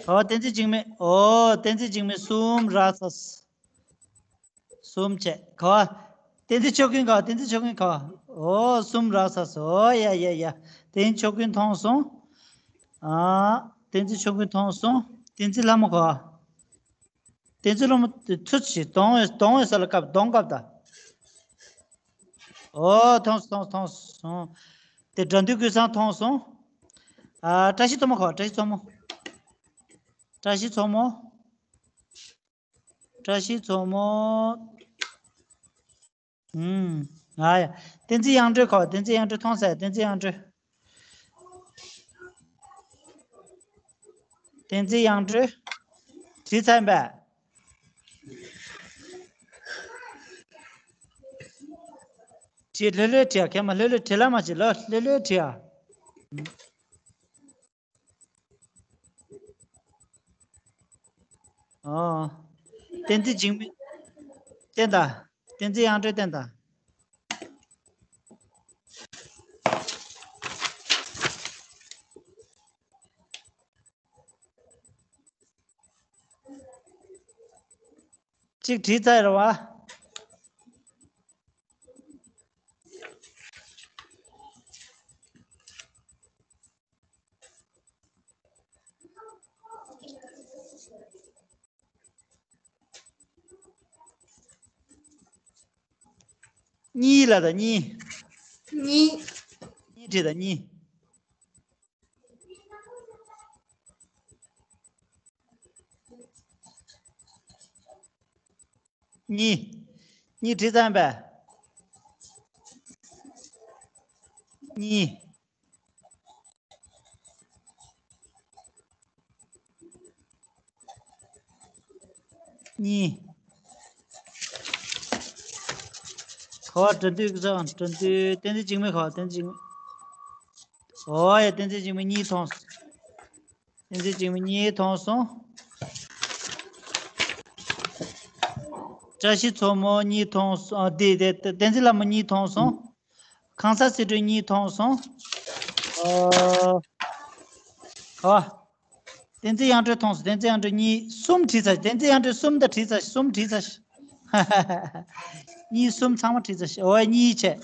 ཨོ་བསྟན་འཛིན་འཇིགས་མེད། ཨོ་བསྟན་འཛིན་འཇིགས་མེད་གསུམ་རག་ས། གསུམ་བྱས་ག་བ། བསྟན་འཛིན་ཆོས་ཀུན་ག་བ། བསྟན་འཛིན་ཆོས་ཀུན་ག་བ། ཨོ་གསུམ་རག་ས་སོ། ཨོ་ཡ་ཡ་ཡ། བསྟན་འཛིན་ཆོས་ཀུན་མཐོང་སོང་། ཨ། བསྟན་འཛིན་ཆོས་ཀུན་མཐོང་སོང་། བསྟན་འཛིན་ལྷ་མོ་ག་བ། བསྟན་འཛིན་ལྷ་མོ་དེ་ཚུར་ཕྱིན་གདོང་བས་གདོང་བས་ས་ལ་བཀབ་གདོང་བཀབ་ད། ཨོ་མཐོང་སོང་མཐོང་སོང་། དེ་དགྲ་འདུལ་ཀུན་བཟང་མཐོང་སོང་། ཨ། བཀྲ་ཤིས་མཚོ་མོ་ག་བ། བཀྲ་ཤིས་མཚོ་མོ། བཀྲ་ཤིས་མཚོ་མོ། བཀྲ་ཤིས་མཚོ་མོ། ཨུམ། ཨ་ཡ། བསྟན་འཛིན་དབྱངས་སྒྲོལ་ག་བ། བསྟན་འཛིན་དབྱངས་སྒྲོལ་མཐོང་ས་ཡ། བསྟན་འཛིན་དབྱངས་སྒྲོལ། བསྟན་འཛིན་དབྱངས་སྒྲོན། བྲིས་ཚར་པས། བྲིས། ལྷོད་ལྷོད་བྲིས་ཨ། མཁན་མ་ལྷོད་ལྷོད་བྲིས། ལ་མ་བྱེད་ལོ། ལྷོད་ལྷོད་བྲིས་ཨ། ཨོ། བསྟན་འཛིན་འཇིགས་མེད་བསྟན་དང་། བསྟན་འཛིན་དབྱངས་སྒྲོན་བསྟན་དང་། གཅིག་བྲིས་ཚར་རེད་བ། གཉིས་ལ་དང་གཉིས། གཉིས། གཉིས་བྲིས་དང་གཉིས། གཉིས། གཉིས་བྲིས་ཚར་པས། གཉིས། གཉིས། ག་བ། དགྲ་འདུལ་གྱི་ཚང་། དགྲ་འདུལ། བསྟན་འཛིན་འཇིགས་མེད་ག་བ། བསྟན་འཛིན་འཇིགས་མེད། ཨོ་ཡ། བསྟན་འཛིན་འཇིགས་མེད་གཉིས་མཐོང་སོང་། བསྟན་འཛིན་འཇིགས་མེད་གཉིས་མཐོང་སོང་། བཀྲ་ཤིས་མཚོ་མོ་གཉིས་མཐོང་སོང་། ཨ། འདི་དེ་བསྟན་འཛིན་ལྷ་མོ་གཉིས་མཐོང་སོང་། ཁང་གསར་སྲིད་སྒྲོན་གཉིས་མཐོང་སོང་། ཨ། ག་བ། བསྟན་འཛིན་དབྱངས་སྒྲོན་མཐོང་སོང་། བསྟན་འཛིན་དབྱངས་སྒྲོན་གཉིས། གསུམ་བྲིས་ཚར། བསྟན་འཛིན་དབྱངས་སྒྲོན་གསུམ་ད་བྲིས་ཚར། གསུམ་བྲིས་ཚར། གཉིས་གསུམ་ཚང་མ་བྲིས་ཚར། ཨོ་ཡ། གཉིས་བྱས།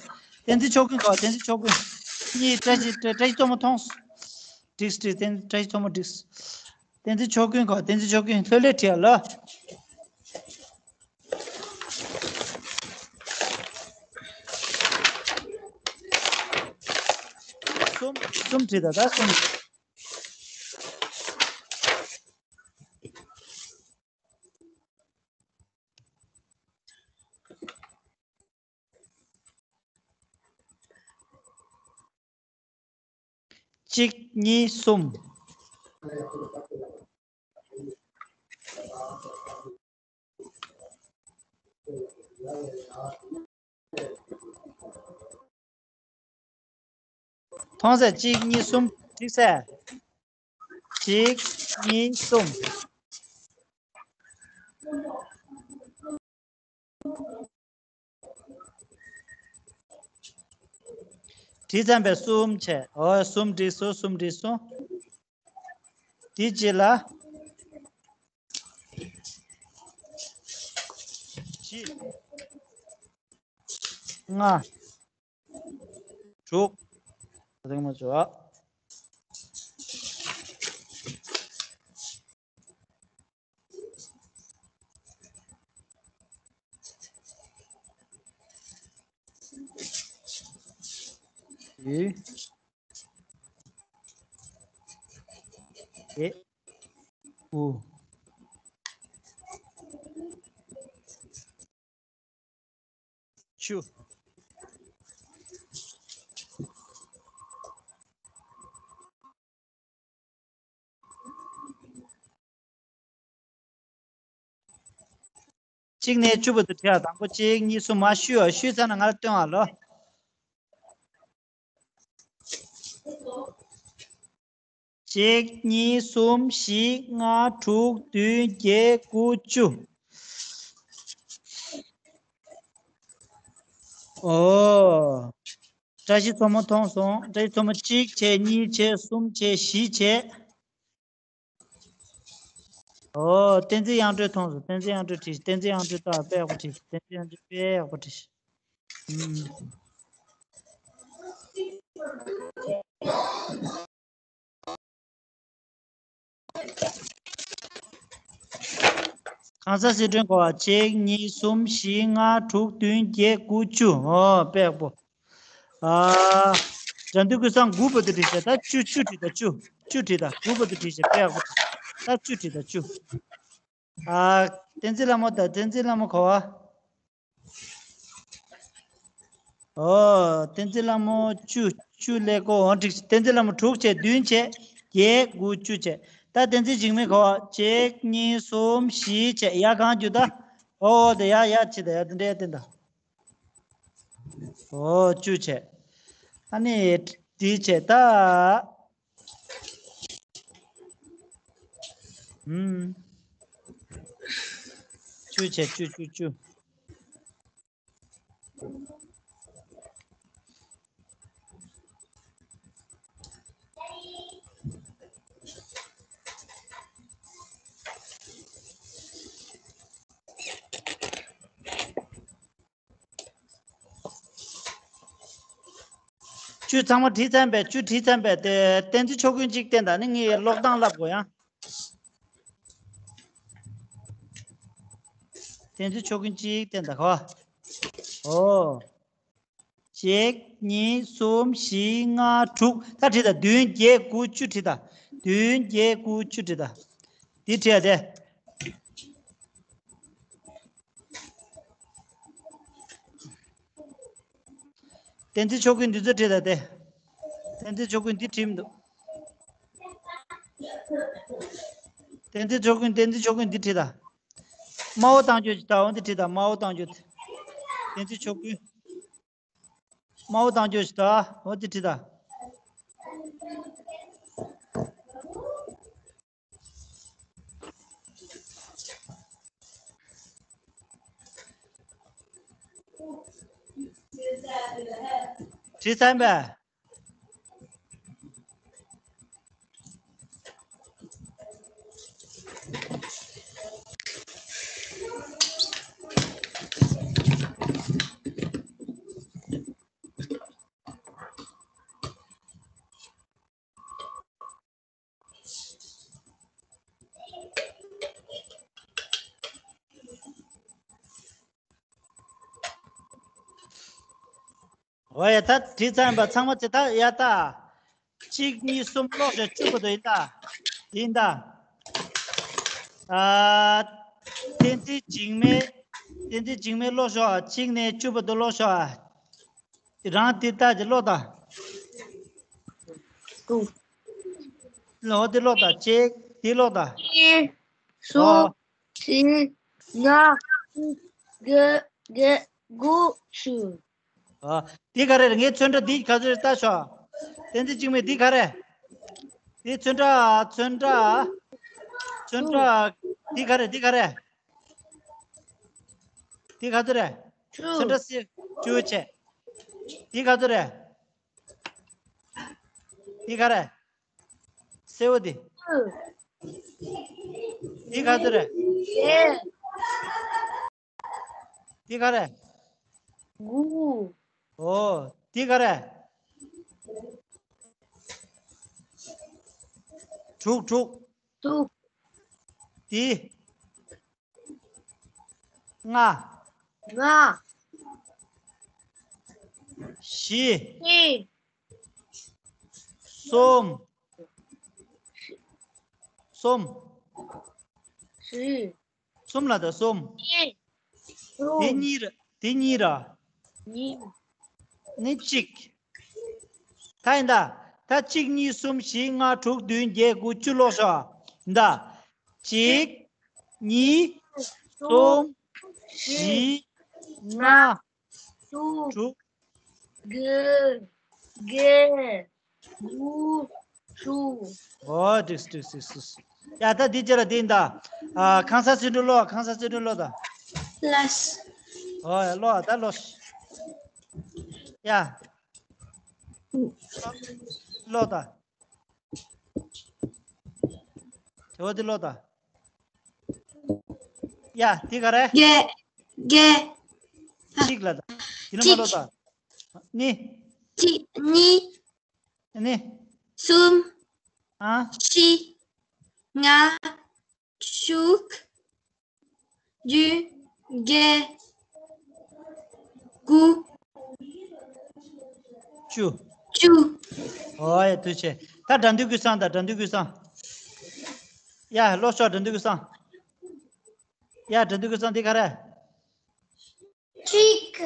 བསྟན་འཛིན་ཕྱོགས་ཀུན་ག་བ། བསྟན་འཛིན་ཕྱོགས་ཀུན། གཉིས། བཀྲ་ཤིས། བཀྲ་ཤིས་མཚོ་མོ་མཐོང་སོང་། འགྲིགས་འགྲིགས། བསྟན། བཀྲ་ཤིས་མཚོ་མོ་འགྲིགས། བསྟན་འཛིན་ཕྱོགས་ཀུན་ག་བ། བསྟན་འཛིན་ཕྱོགས་ཀུན། ལྷོད་ལྷོད་བྲིས་ཨ་ལོ། གསུམ། གསུམ་བྲིས་དང་། ད་གསུམ། གཅིག་གཉིས་གསུམ། མཐོང་སོང་། གཅིག་གཉིས་གསུམ། འགྲིགས་སོང་། གཅིག་གཉིས་གསུམ། བྲིས་ཚར་པས། གསུམ་བྱས། ཨོ། གསུམ་འགྲིགས་སོང་། གསུམ་འགྲིགས་སོང་། དེའི་རྗེས་ལ། བཞི། ལྔ། དྲུག། རིང་མ་བྱོས། བཞི། བརྒྱད། དགུ། བཅུ། གཅིག་ནས་བཅུ་བར་དུ་བྲིས་ཨ། དང་པོ་གཅིག་གཉིས་གསུམ། མར་བཤུས་ཨ། བཤུས་ཚར་ན་ང་ལ་སྟོན་ཨ་ལོ། གཅིག་གཉིས་གསུམ། བཞི། ལྔ། དྲུག་བདུན། བརྒྱད། དགུ། བཅུ། ཨོ། བཀྲ་ཤིས་མཚོ་མོ་མཐོང་སོང་། བཀྲ་ཤིས་མཚོ་མོ་གཅིག་བྱས། གཉིས་བྱས། གསུམ་བྱས། བཞི་བྱས། ཨོ། བསྟན་འཛིན་དབྱངས་སྒྲོན་མཐོང་སོང་། བསྟན་འཛིན་དབྱངས་སྒྲོན་བྲིས། བསྟན་འཛིན་དབྱངས་སྒྲོན་ད་དཔེ་ཡག་པོ་བྲིས། བསྟན་འཛིན་དབྱངས་སྒྲོན་དཔེ་ཡག་པོ་བྲིས། ཨུམ། ཁང་གསར་སྲིད་སྒྲོན་ག་བ། གཅིག་གཉིས་གསུམ། བཞི། ལྔ། དྲུག་བདུན། བརྒྱད། དགུ། བཅུ། ཨོ། དཔེ་ཡག་པོ། ཨ། དགྲ་འདུལ་ཀུན་བཟང་དགུ་བར་དུ་བྲིས་ཤག་ད་བཅུ། བཅུ་བྲིས་དང་། བཅུ། བཅུ་བྲིས་དང་། དགུ་བར་དུ་བྲིས་ཤག་དཔེ་ཡག་པོ་བྲིས། ད་བཅུ་བྲིས་དང་། བཅུ། ཨ། བསྟན་འཛིན་ལྷ་མོ་དང་། བསྟན་འཛིན་ལྷ་མོ་ག་བ། ཨོ། བསྟན་འཛིན་ལྷ་མོ་བཅུ། བཅུ་ལས་ཀོ། འོ། འགྲིགས། བསྟན་འཛིན་ལྷ་མོ་དྲུག་བྱས། བདུན་བྱས། བརྒྱད། དགུ། བཅུ་བྱས། ད་གཏན་ཚིགས་འཇིགས་མེད་གོ། གཅིག་གཉིས་གསུམ་བཞི་བྱས། ཡར་གང་རྒྱུག་ད། ཨོ་དེ་ཡར་ཡར་ཕྱིན་ད། ཡར་དེ་འདྲའི་བསྟན་ད། ཨོ་བཅུ་བྱས། ཨ་ནི་དེ་བྱས་ད། ཨུམ། བཅུ་བྱས། བཅུ་བཅུ་བཅུ། བཅུ་ཚང་མ་བྲིས་ཚར་པས། བཅུ་བྲིས་ཚར་པས། དེ་གཏན་ཚིགས་ཕྱོགས་ཀུན་གཅིག་བསྟན་ད། ནི་ངས་ཀློག་སྟངས་ལབ་དགོས་ཡ། གཏན་ཚིགས་ཕྱོགས་ཀུན་གཅིག་བསྟན་ད་གོ། ཨོ། གཅིག་གཉིས་གསུམ་བཞི་ལྔ་དྲུག་ད་བྲིས་ད། བདུན་བརྒྱད་དགུ་བཅུ་བྲིས་ད། བདུན་བརྒྱད་དགུ་བཅུ་བྲིས་ད། འདི་བྲིས་ཡ་དེ། གཏན་ཚིགས་ཕྱོགས་ཀུན་འདི་ཚོ་བྲིས་ད་དེ། གཏན་ཚིགས་ཕྱོགས་ཀུན་འདི་བྲིས་མི་འདུག་གཏན་ཚིགས་ཕྱོགས་ཀུན། གཏན་ཚིགས་ཕྱོགས་ཀུན་འདི་བྲིས་ད། དམར་པོ་བཏང་བཅོས་ཅིག་ད། འོ་འདི་བྲིས་ད། དམར་པོ་བཏང་བཅོས། གཏན་ཚིགས་ཕྱོགས་ཀུན། དམར་པོ་བཏང་བཅོས་ཤིག་ད། འོ་དེ་བྲིས་ད། བྲིས་ཚར་པས། འོ་ཡ། ད་བྲིས་ཚར་པ་ཚང་མ་ཚེ་ད་ཡ་ད། གཅིག་གཉིས་གསུམ་ཀློག་ཤོག་བཅུ་བར་དུ་ཡིན་ད། ཡིན་ད། ཨ། གཏན་ཚིགས་འཇིགས་མེད། གཏན་ཚིགས་འཇིགས་མེད་ཀློག་ཤོག་གཅིག་ནས་བཅུ་བར་དུ་ཀློག་ཤོག་རང་དེ་ལྟ་ཅིག་ཀློག་ད། ཀློག་དེ་ཀློག་ད། གཅིག་དེ་ཀློག་ད། གཉིས། གསུམ། ཨོ། བཞི། ལྔ། དྲུག་བརྒྱད། དགུ། བཅུ། ཨ། འདི་ག་རེ་རེད། ངའི་ཚོན་ཁྲ་འདི་ག་ཚོད་རེད་ལྟ་ཤོག་གཏན་ཚིགས་འཇིགས་མེད་འདི་ག་རེ། འདི་ཚོན་ཁྲ། ཚོན་ཁྲ། ཚོན་ཁྲ། འདི་ག་རེ། འདི་ག་རེ། འདི་ག་ཚོད་རེད། བཅུ། ཚོན་ཁྲ་སེར་བཅུ་བྱས། འདི་ག་ཚོད་རེད། འདི་ག་རེ། སེར་པོ་འདི། བཅུ། འདི་ག་ཚོད་རེད། བརྒྱད། འདི་ག་རེ། དགུ། ཨོ། འདི་ག་རེ། དྲུག་དྲུག་དྲུག་འདི། ལྔ། ལྔ། བཞི། བཞི། གསུམ། གསུམ། བཞི། གསུམ་ལ་ད་གསུམ། གཉིས། གསུམ། དེ་གཉིས་ར། དེ་གཉིས་ར། གཉིས། ནི་གཅིག་ད་ཡིན་ད། ད་གཅིག་གཉིས་གསུམ་བཞི་ལྔ་དྲུག་བདུན་བརྒྱད་དགུ་བཅུ་ཀློག་ཤོག་ཡིན་ད། གཅིག་གཉིས། གསུམ། བཞི། ལྔ། དྲུག་དྲུག་བརྒྱད། དགུ། བཅུ། ཨོ། འགྲིག་འགྲིག་འགྲིག་ཡ། ད་འདི་རྗེས་ལ་འདི་ཡིན་ད། ཨ། ཁང་གསར་ཚེ་སྒྲོན་ཀློག་ཁང་གསར་ཚེ་སྒྲོན་ཀློག་ད། ལགས། ཨོ་ཡ། ཀློག་ད་ཀློག་ཡ། ཀློག་ད། དེ་བ་འདི་ཀློག་ད། ཡ། འདི་ག་རེ། བརྒྱད། བརྒྱད། གཅིག་ལ་ད། དེ་ནས་མ་ཀློག་ད། གཉིས། གཅིག་གཉིས། ནི། གསུམ། ཨ། བཞི། ལྔ། དྲུག་བདུན། བརྒྱད། དགུ། བཅུ། བཅུ། ཨོ་ཡ། ཐུགས་རྗེ་ཆེ། ད་དགྲ་འདུལ་ཀུན་བཟང་ད། དགྲ་འདུལ་ཀུན་བཟང་། ཡ། ཀློག་ཤོག་དགྲ་འདུལ་ཀུན་བཟང་། ཡ། དགྲ་འདུལ་ཀུན་བཟང་འདི་ག་རེ། གཅིག་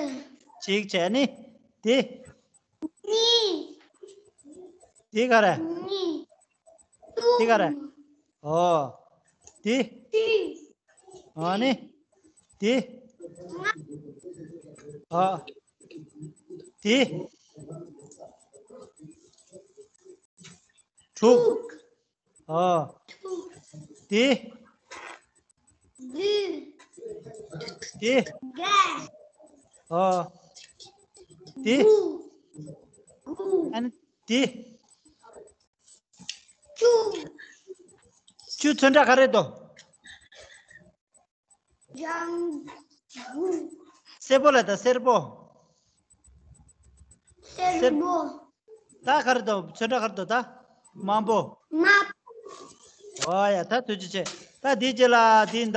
གཅིག་བྱས་ནི། དེ། གཉིས། དེ་ག་རེ། གཉིས། འདི་ག་རེ། གསུམ། ཨོ། དེ། ཨ་ནི། དེ། ཨ། དེ། དྲུག་ཨ། དེ། དེ། ཨ། དེ། ཨ་ནི་དེ། བཅུ་ཚོན་ཁྲ་ག་རེ་འདུག་སེར་པོ་ལ་ད་སེར་པོ། སེར་པོ། ད་ག་རེ་འདུག་ཚོན་ཁྲ་ག་རེ་འདུག་ད་དམར་པོ། དམར། ཨོ་ཡ་ད་ཐུགས་རྗེ་ཆེ། ད་འདི་རྗེས་ལ་འདི་ད།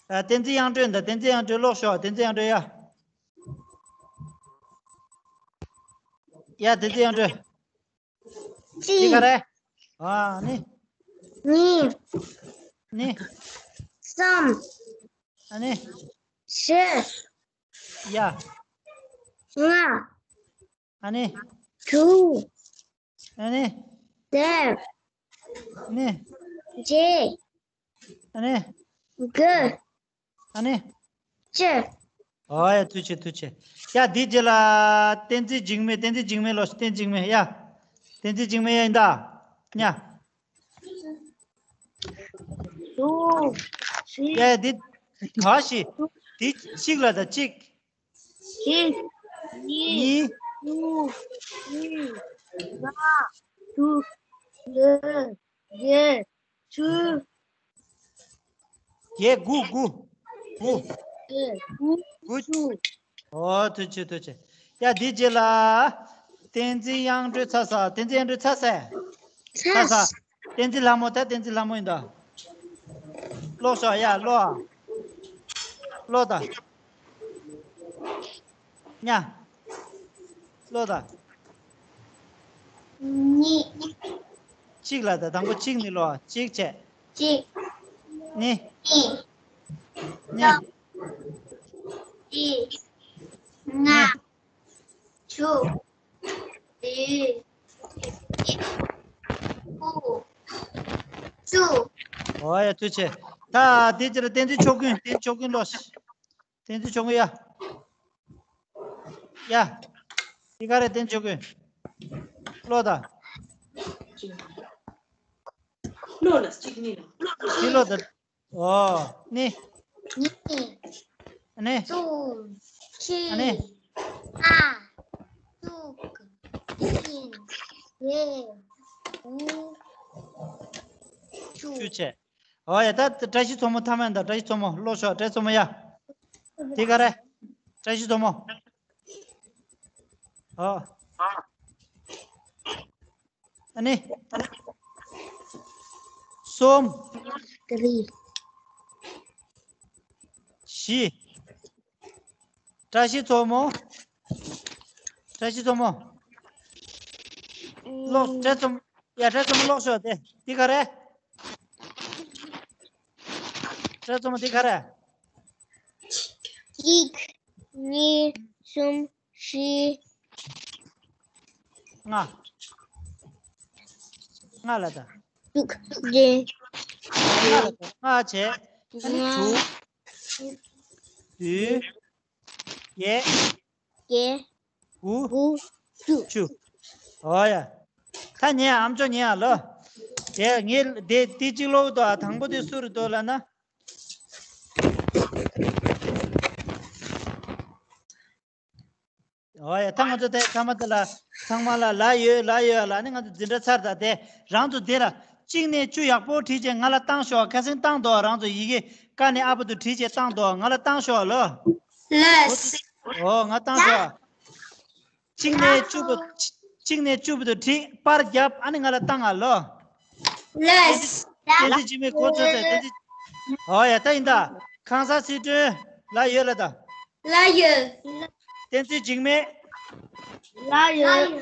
བསྟན་འཛིན་དབྱངས་སྒྲོན་ད་བསྟན་འཛིན་དབྱངས་སྒྲོན་ཀློག་ཤོག་བསྟན་འཛིན་དབྱངས་སྒྲོན་ཡ། ཡ་བསྟན་འཛིན་དབྱངས་སྒྲོན། འདི་ག་རེ། ཨ་ནི། གཉིས། ནི། གསུམ། ཨ་ནི། བཞི། ཡ། ལྔ། ཨ་ནི། དྲུག་ཨ་ནི། དྲུག་ཨ་ནི། བརྒྱད། ཨ་ནི། དགུ་ཨ་ནི། བཅུ། ཨོ་ཡ་ཐུགས་རྗེ་ཆེ་ཐུགས་རྗེ་ཆེ། ཡ་འདི་རྗེས་ལ་བསྟན་འཛིན་འཇིགས་མེད། བསྟན་འཛིན་འཇིགས་མེད་ལོ། བསྟན་འཛིན་འཇིགས་མེད་ཡ། བསྟན་འཛིན་འཇིགས་མེད་ཡ་ཡིན་ད། ཉ། དྲུག་ཡ་འདི། ག་ཞིག་འདི་གཅིག་ལ་ད་གཅིག་གཅིག་གཉིས། གཉིས། དྲུག་གཉིས། ལྔ། དྲུག་བརྒྱད། བརྒྱད། བཅུ། བརྒྱད། དགུ། དགུ། དགུ། བརྒྱད། དགུ། དགུ། བཅུ། ཨོ་ཐུགས་རྗེ་ཆེ་ཐུགས་རྗེ་ཆེ། ཡ་འདི་རྗེས་ལ། བསྟན་འཛིན་དབྱངས་སྒྲོན་ཚར་ས། བསྟན་འཛིན་དབྱངས་སྒྲོན་ཚར་ས། ཚར་ས། བསྟན་འཛིན་ལྷ་མོ་ད་བསྟན་འཛིན་ལྷ་མོ་ཡིན་ད། ཀློག་ཤོག་ཡ་ཀློག་ཨ། ཀློག་ད། ཉ། ཀློག་ད། གཉིས། གཅིག་ལ་ད་དང་པོ་གཅིག་ནི་ཀློག་ཨ། གཅིག་བྱས། གཅིག་ནི། གཉིས། གཉིས། གཅིག་ལྔ། དྲུག་བདུན། དགུ། བཅུ། ཨོ་ཡ་ཐུགས་རྗེ་ཆེ། ད་དེ་ཅི་རེད། བསྟན་འཛིན་ཕྱོགས་ཀུན། བསྟན་འཛིན་ཕྱོགས་ཀུན་ལོ། བསྟན་འཛིན་ཕྱོགས་ཀུན་ཡ། ཡ། དེ་ག་རེད། བསྟན་འཛིན་ཕྱོགས་ཀུན། ཀློག་ད། ཀློག་ལ་གཅིག་ནི་ལ། དེ་ཀློག་ད། ཨོ། ནི། གཉིས། ཨ་ནི། གསུམ། བཞི། ཨ་ནི། ལྔ། དྲུག་བདུན། བརྒྱད། དགུ། བཅུ། བཅུ་བྱས། ཨོ་ཡ་ད་བཀྲ་ཤིས་མཚོ་མོ་ཐ་མ་ཡིན་ད། བཀྲ་ཤིས་མཚོ་མོ་ཀློག་ཤོག་བཀྲ་ཤིས་མཚོ་མོ་ཡ། དེ་ག་རེ། བཀྲ་ཤིས་མཚོ་མོ། ཨོ། ཨ་ནི། གསུམ། བཞི། བཀྲ་ཤིས་མཚོ་མོ། བཀྲ་ཤིས་མཚོ་མོ། ཀློག་བཀྲ་མཚོ་མོ། ཡ་བཀྲ་མཚོ་མོ་ཀློག་ཤོག་དེ་དེ་ག་རེ། བཀྲ་མཚོ་མོ་དེ་ག་རེ། གཅིག་གཉིས། གསུམ། བཞི། ལྔ། ལྔ་ལ་ད། དྲུག་བདུན། ལྔ་ལ་ད། ལྔ་བྱས། ཨ་ནི་ལྔ། དྲུག་བདུན། བརྒྱད། བརྒྱད། དགུ། དགུ། བཅུ། བཅུ། ཨོ་ཡ། ད་ཉན་ཨ་མཆོག་ཉན་ཨ་ལོ། དེ་ངས་དེ་དེ་གཅིག་ཀློག་དོ། ཨ་དང་པོ་དེ་སུ་རེད་འདུག་ལབ་ན། ཨོ་ཡ། ད་ང་ཚོ་དེ་ཚང་མ་དེ་ལ་ཚང་མ་ལ་ལ་ཡོད་ལ་ཡོད་ལ་ནི་ང་ཚོ་འཛིན་གྲྭ་ཚར་ད། དེ་རང་ཚོ་དེ་ལ་གཅིག་ནས་བཅུ་ཡག་པོ་བྲིས་བྱས་ང་ལ་བཏང་ཤོག་ཁ་སང་བཏང་དོ། རང་ཚོ་ཡི་གེ་ཀ་ནས་ཨ་བར་དུ་བྲིས་བྱས་བཏང་དོ། ང་ལ་བཏང་ཤོག་ལོ། ལགས། ཨོ་ང་བཏང་ཤོག་གཅིག་ནས་བཅུ་བར། གཅིག་ནས་བཅུ་བར་དུ་བྲིས་པར་བརྒྱབ། ཨ་ནི་ང་ལ་བཏང་ང་ལོ། ལགས། བསྟན་འཛིན་འཇིགས་མེད་གོ་ཚོད་ཚད་བསྟན་འཛིན། ཨོ་ཡ་ད་ཡིན་ད། ཁང་གསར་སི་ཁྲོན་ལ་ཡོད་ལ་ད། ལ་ཡོད། བསྟན་འཛིན་འཇིགས་མེད། ལ་ཡོད།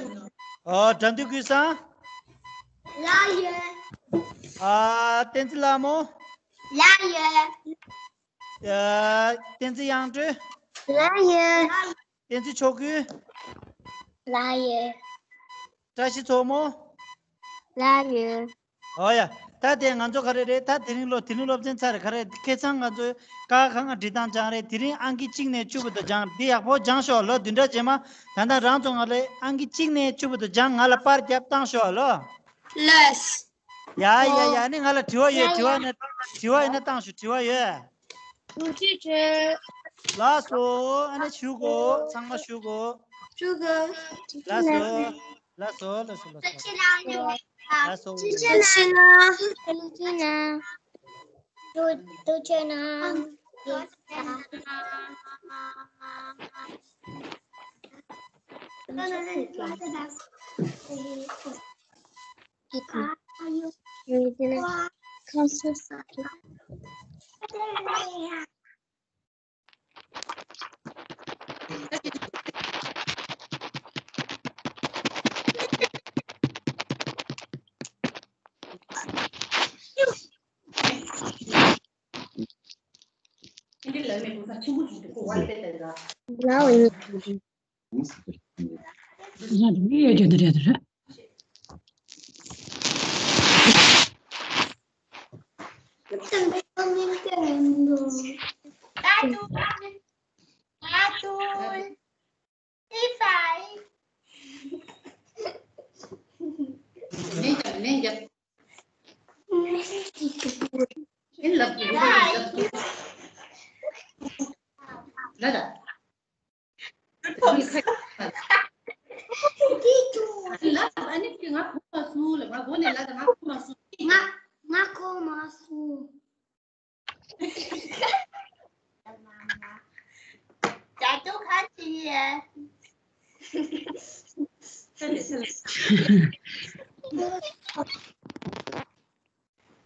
ཨོ་དགྲ་འདུལ་ཀུན་བཟང་། ལ་ཡོད། ཨ་བསྟན་འཛིན་ལྷ་མོ། ལ་ཡོད། ཨ་བསྟན་འཛིན་དབྱངས་སྒྲོན། ལ་ཡོད། བསྟན་འཛིན་ཕྱོགས་ཀུན། ལ་ཡོད། བཀྲ་ཤིས་མཚོ་མོ། ལ་ཡོད། ཨོ་ཡ། ད་དེ་ང་ཚོ་ག་རེ་རེད། ད་དེ་རིང་སློབ་དེ་རིང་སློབ་ཚན་ཚར་རེད། ག་རེ་ཁ་སང་ང་ཚོས་ཀ་ཁ་ང་འབྲི་སྟངས་སྦྱངས་རེད། དེ་རིང་ཨང་ཀི་གཅིག་ནས་བཅུ་བར་དུ་སྦྱངས། འདི་ཡག་པོ་སྦྱངས་ཤོག་ལོ། བདུན་ཕྲག་རྗེས་མ་ད་ལྟ་རང་ཚོ་ང་ལ་ཨང་ཀི་གཅིག་ནས་བཅུ་བར་དུ་སྦྱངས། ང་ལ་པར་རྒྱབ་བཏང་ཤོག་ལོ། ལགས། ཡ་ཡ་ཡ། ཨ་ནི་ང་ལ་དྲི་བ་ཡོད། དྲི་བ་ན་དྲི་བ་ཡིན་ན་བཏང་ཤོག་དྲི་བ་ཡོད། ཐུགས་རྗེ་ཆེ། ལགས་སོ། ཨ་ནི་བཞུགས་གོ། ཚང་མ་བཞུགས་གོ། བཞུགས་གོ། ལགས་སོ། ལགས་སོ། ལགས་སོ། ལགས་སོ། ལགས་སོ། ཐུགས་རྗེ་གནང་། ཐུགས་རྗེ་གནང་། ཐུགས་རྗེ་གནང་། ང་ང་གོ་མ་སོང་། ཇ་ཏུ་ཁ་ཅི་ཡེ།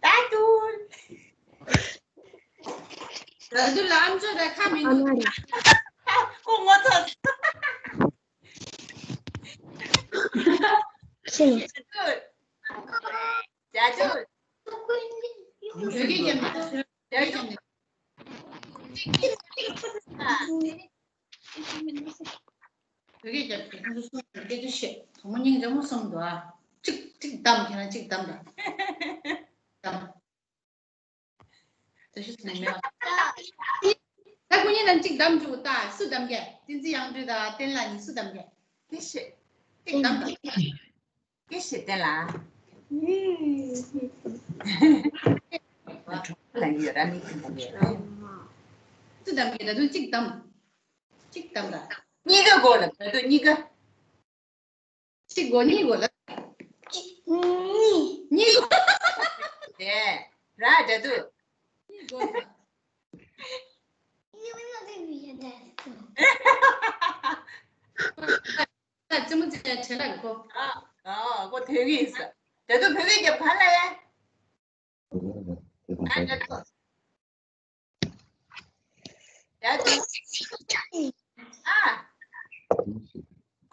ད་ཏུ། ད་ཏུ་ལམ་ཚོ་ད་ཁ་མི་འདུག་ཁོ་ངོ་ཚ། ཇ་ཏུ། ཇ་ཏུ། བོད་སྐད་རྒྱབ་ནས། བོད་སྐད་རྒྱབ་ནས། བོད་སྐད་རྒྱབ་ཀྱི་ཁོང་ཚོ་གསུམ་སྐད་ཆ་བཤད། དང་པོ་སྙིང་རྗེ་མོ་གསུམ་འདུག་ཨ། གཅིག་གཅིག་བདམས། ཁྱེད་རང་གཅིག་བདམས་དང་། བདམས། ད་ཤི་སོང་མེད་པ། ད་ཁོ་གཉིས་ནང་གཅིག་བདམས་བཅུག་ད། སུ་བདམས་ཀྱི། བསྟན་འཛིན་དབྱངས་སྒྲོན་དང་བསྟན་ལགས་གཉིས་སུ་བདམས་ཀྱི། ཏི་ཤི། གཅིག་བདམས་དང་། ཀྱེ་ཞེ་བསྟན་ལ། ལ་ཡོད་ར་མི་ཐུབ་པ་ཡོད། སུ་བདམས་ཀྱི། ད་དུང་གཅིག་བདམས། གཅིག་བདམས་ད། གཉིས་ཀ་དགོས་ལ། ད་དུང་གཉིས་ཀ། གཅིག་དགོས། གཉིས་དགོས་ལ། གཉིས། གཉིས་དགོས། དེ་ར་ད་དུང་གཉིས་དགོས་ལ། ད་ཅི་མོ་ཅི་བྱས་ལ་གོ། ཨ། ཨ། ཁོ་དེ་གི་ཡིན་ས། དེ་ཚོ་བོད་སྐད་རྒྱབ་ག་ལ་ཡ། ཨ། དེ་ཚོ། ཡ་དེ། ཨ།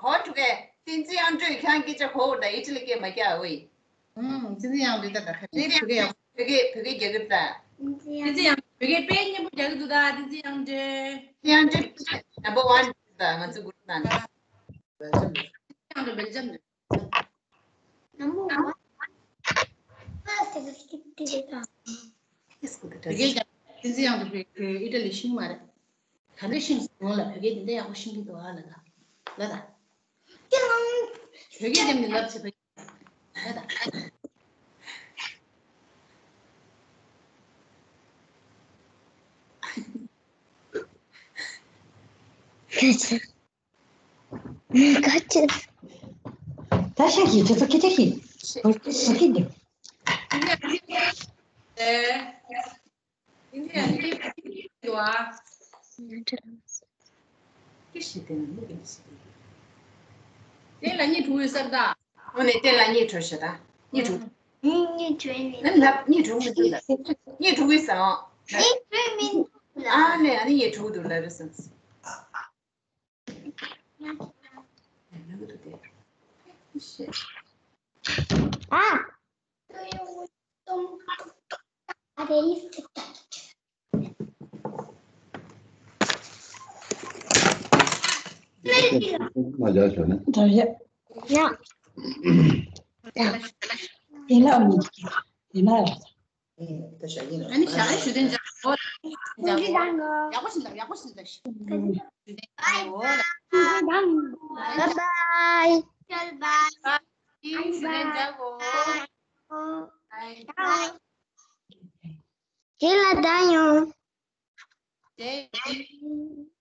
གོ་ཐུག་གེ། བསྟན་འཛིན་དབྱངས་སྒྲོན་ཁྱང་སྐད་ཆ་གོ་ད་ཨི་ཊ་ལི་སྐད་མ་རྒྱག་འོ་ཡི། ཨུམ། བསྟན་འཛིན་དབྱངས་སྒྲོན་ད་ད་ག་ཚོད་བོད་སྐད་ཡག་བོད་སྐད་བོད་སྐད་རྒྱག་གི་ད། བསྟན་འཛིན་དབྱངས་བོད་སྐད་དཔེ་སྙན་པོ་རྒྱག་གི་འདུག་ད་བསྟན་འཛིན་དབྱངས་སྒྲོན། དབྱངས་སྒྲོན་number one་ད་ང་ཚོ་group་ནང་ནས། དབྱངས་སྒྲོན་སྦེལ་ཇམ་རེད། number one་ད་ཟེར་གི་ཏི་ཏི་ད། བོད་སྐད་ཀྱང་བསྟན་འཛིན་དབྱངས་སྒྲོན་བོད་ཨི་ཊ་ལི་ཤེས་མ་རེད། ད་འདྲ་ཤེས་སོང་ལ་བོད་སྐད་འདི་འདྲ་ཡག་པོ་ཤེས་ཀྱི་འདུག་ཨ་ལ་ད། ལ་ད། བོད་སྐད་རྒྱབ་ནས་ལབ་བྱེད་པ། ད་ཤ་གི་ཅི་ཙོ་ཁི་ཅི་ཤི། ཨོ་ཁི་ཤི་ཁི་འདི། ཏན་ལ་གཉིད་བྲོ་ཡོད་ས་རེད་ད། འོ་ནས་ཏན་ལ་གཉིད་བྲོ་ཤག་ད། གཉིད་བྲོ། གཉིད་གཉིད་བྲོ་མི་འདུག་ལབ། གཉིད་བྲོ་མི་འདུག་ལབ། གཉིད་བྲོ་གི་ས། གཉིད་བྲོ་མི་འདུག་ལབ། ཨ་ནས་ཨ་ནི་གཉིད་བྲོ་གི་འདུག་ལབ་རེད་ཟེར། ཨ། ཡ། ཡ། ཡ། ཡིན་ན་ཡང་། ཨེ་ད་ཞག་ཡིན་ལ། ཨ་ནི་ཞག་ཨེ་ཞུ་དོན་འཇགས་གོ་ལ། འཇགས་གོ་ལ། ཡག་པོ་ཞིག་ལ། ཡག་པོ་ཞིག་ལ། ཞུ་དོན་འཇགས་གོ་ལ། Bye bye. Bye bye. ཞུ་དོན་འཇགས་གོ་ལ། Bye. ཧེ་ལ་ད་ཡོང་། ཇེ།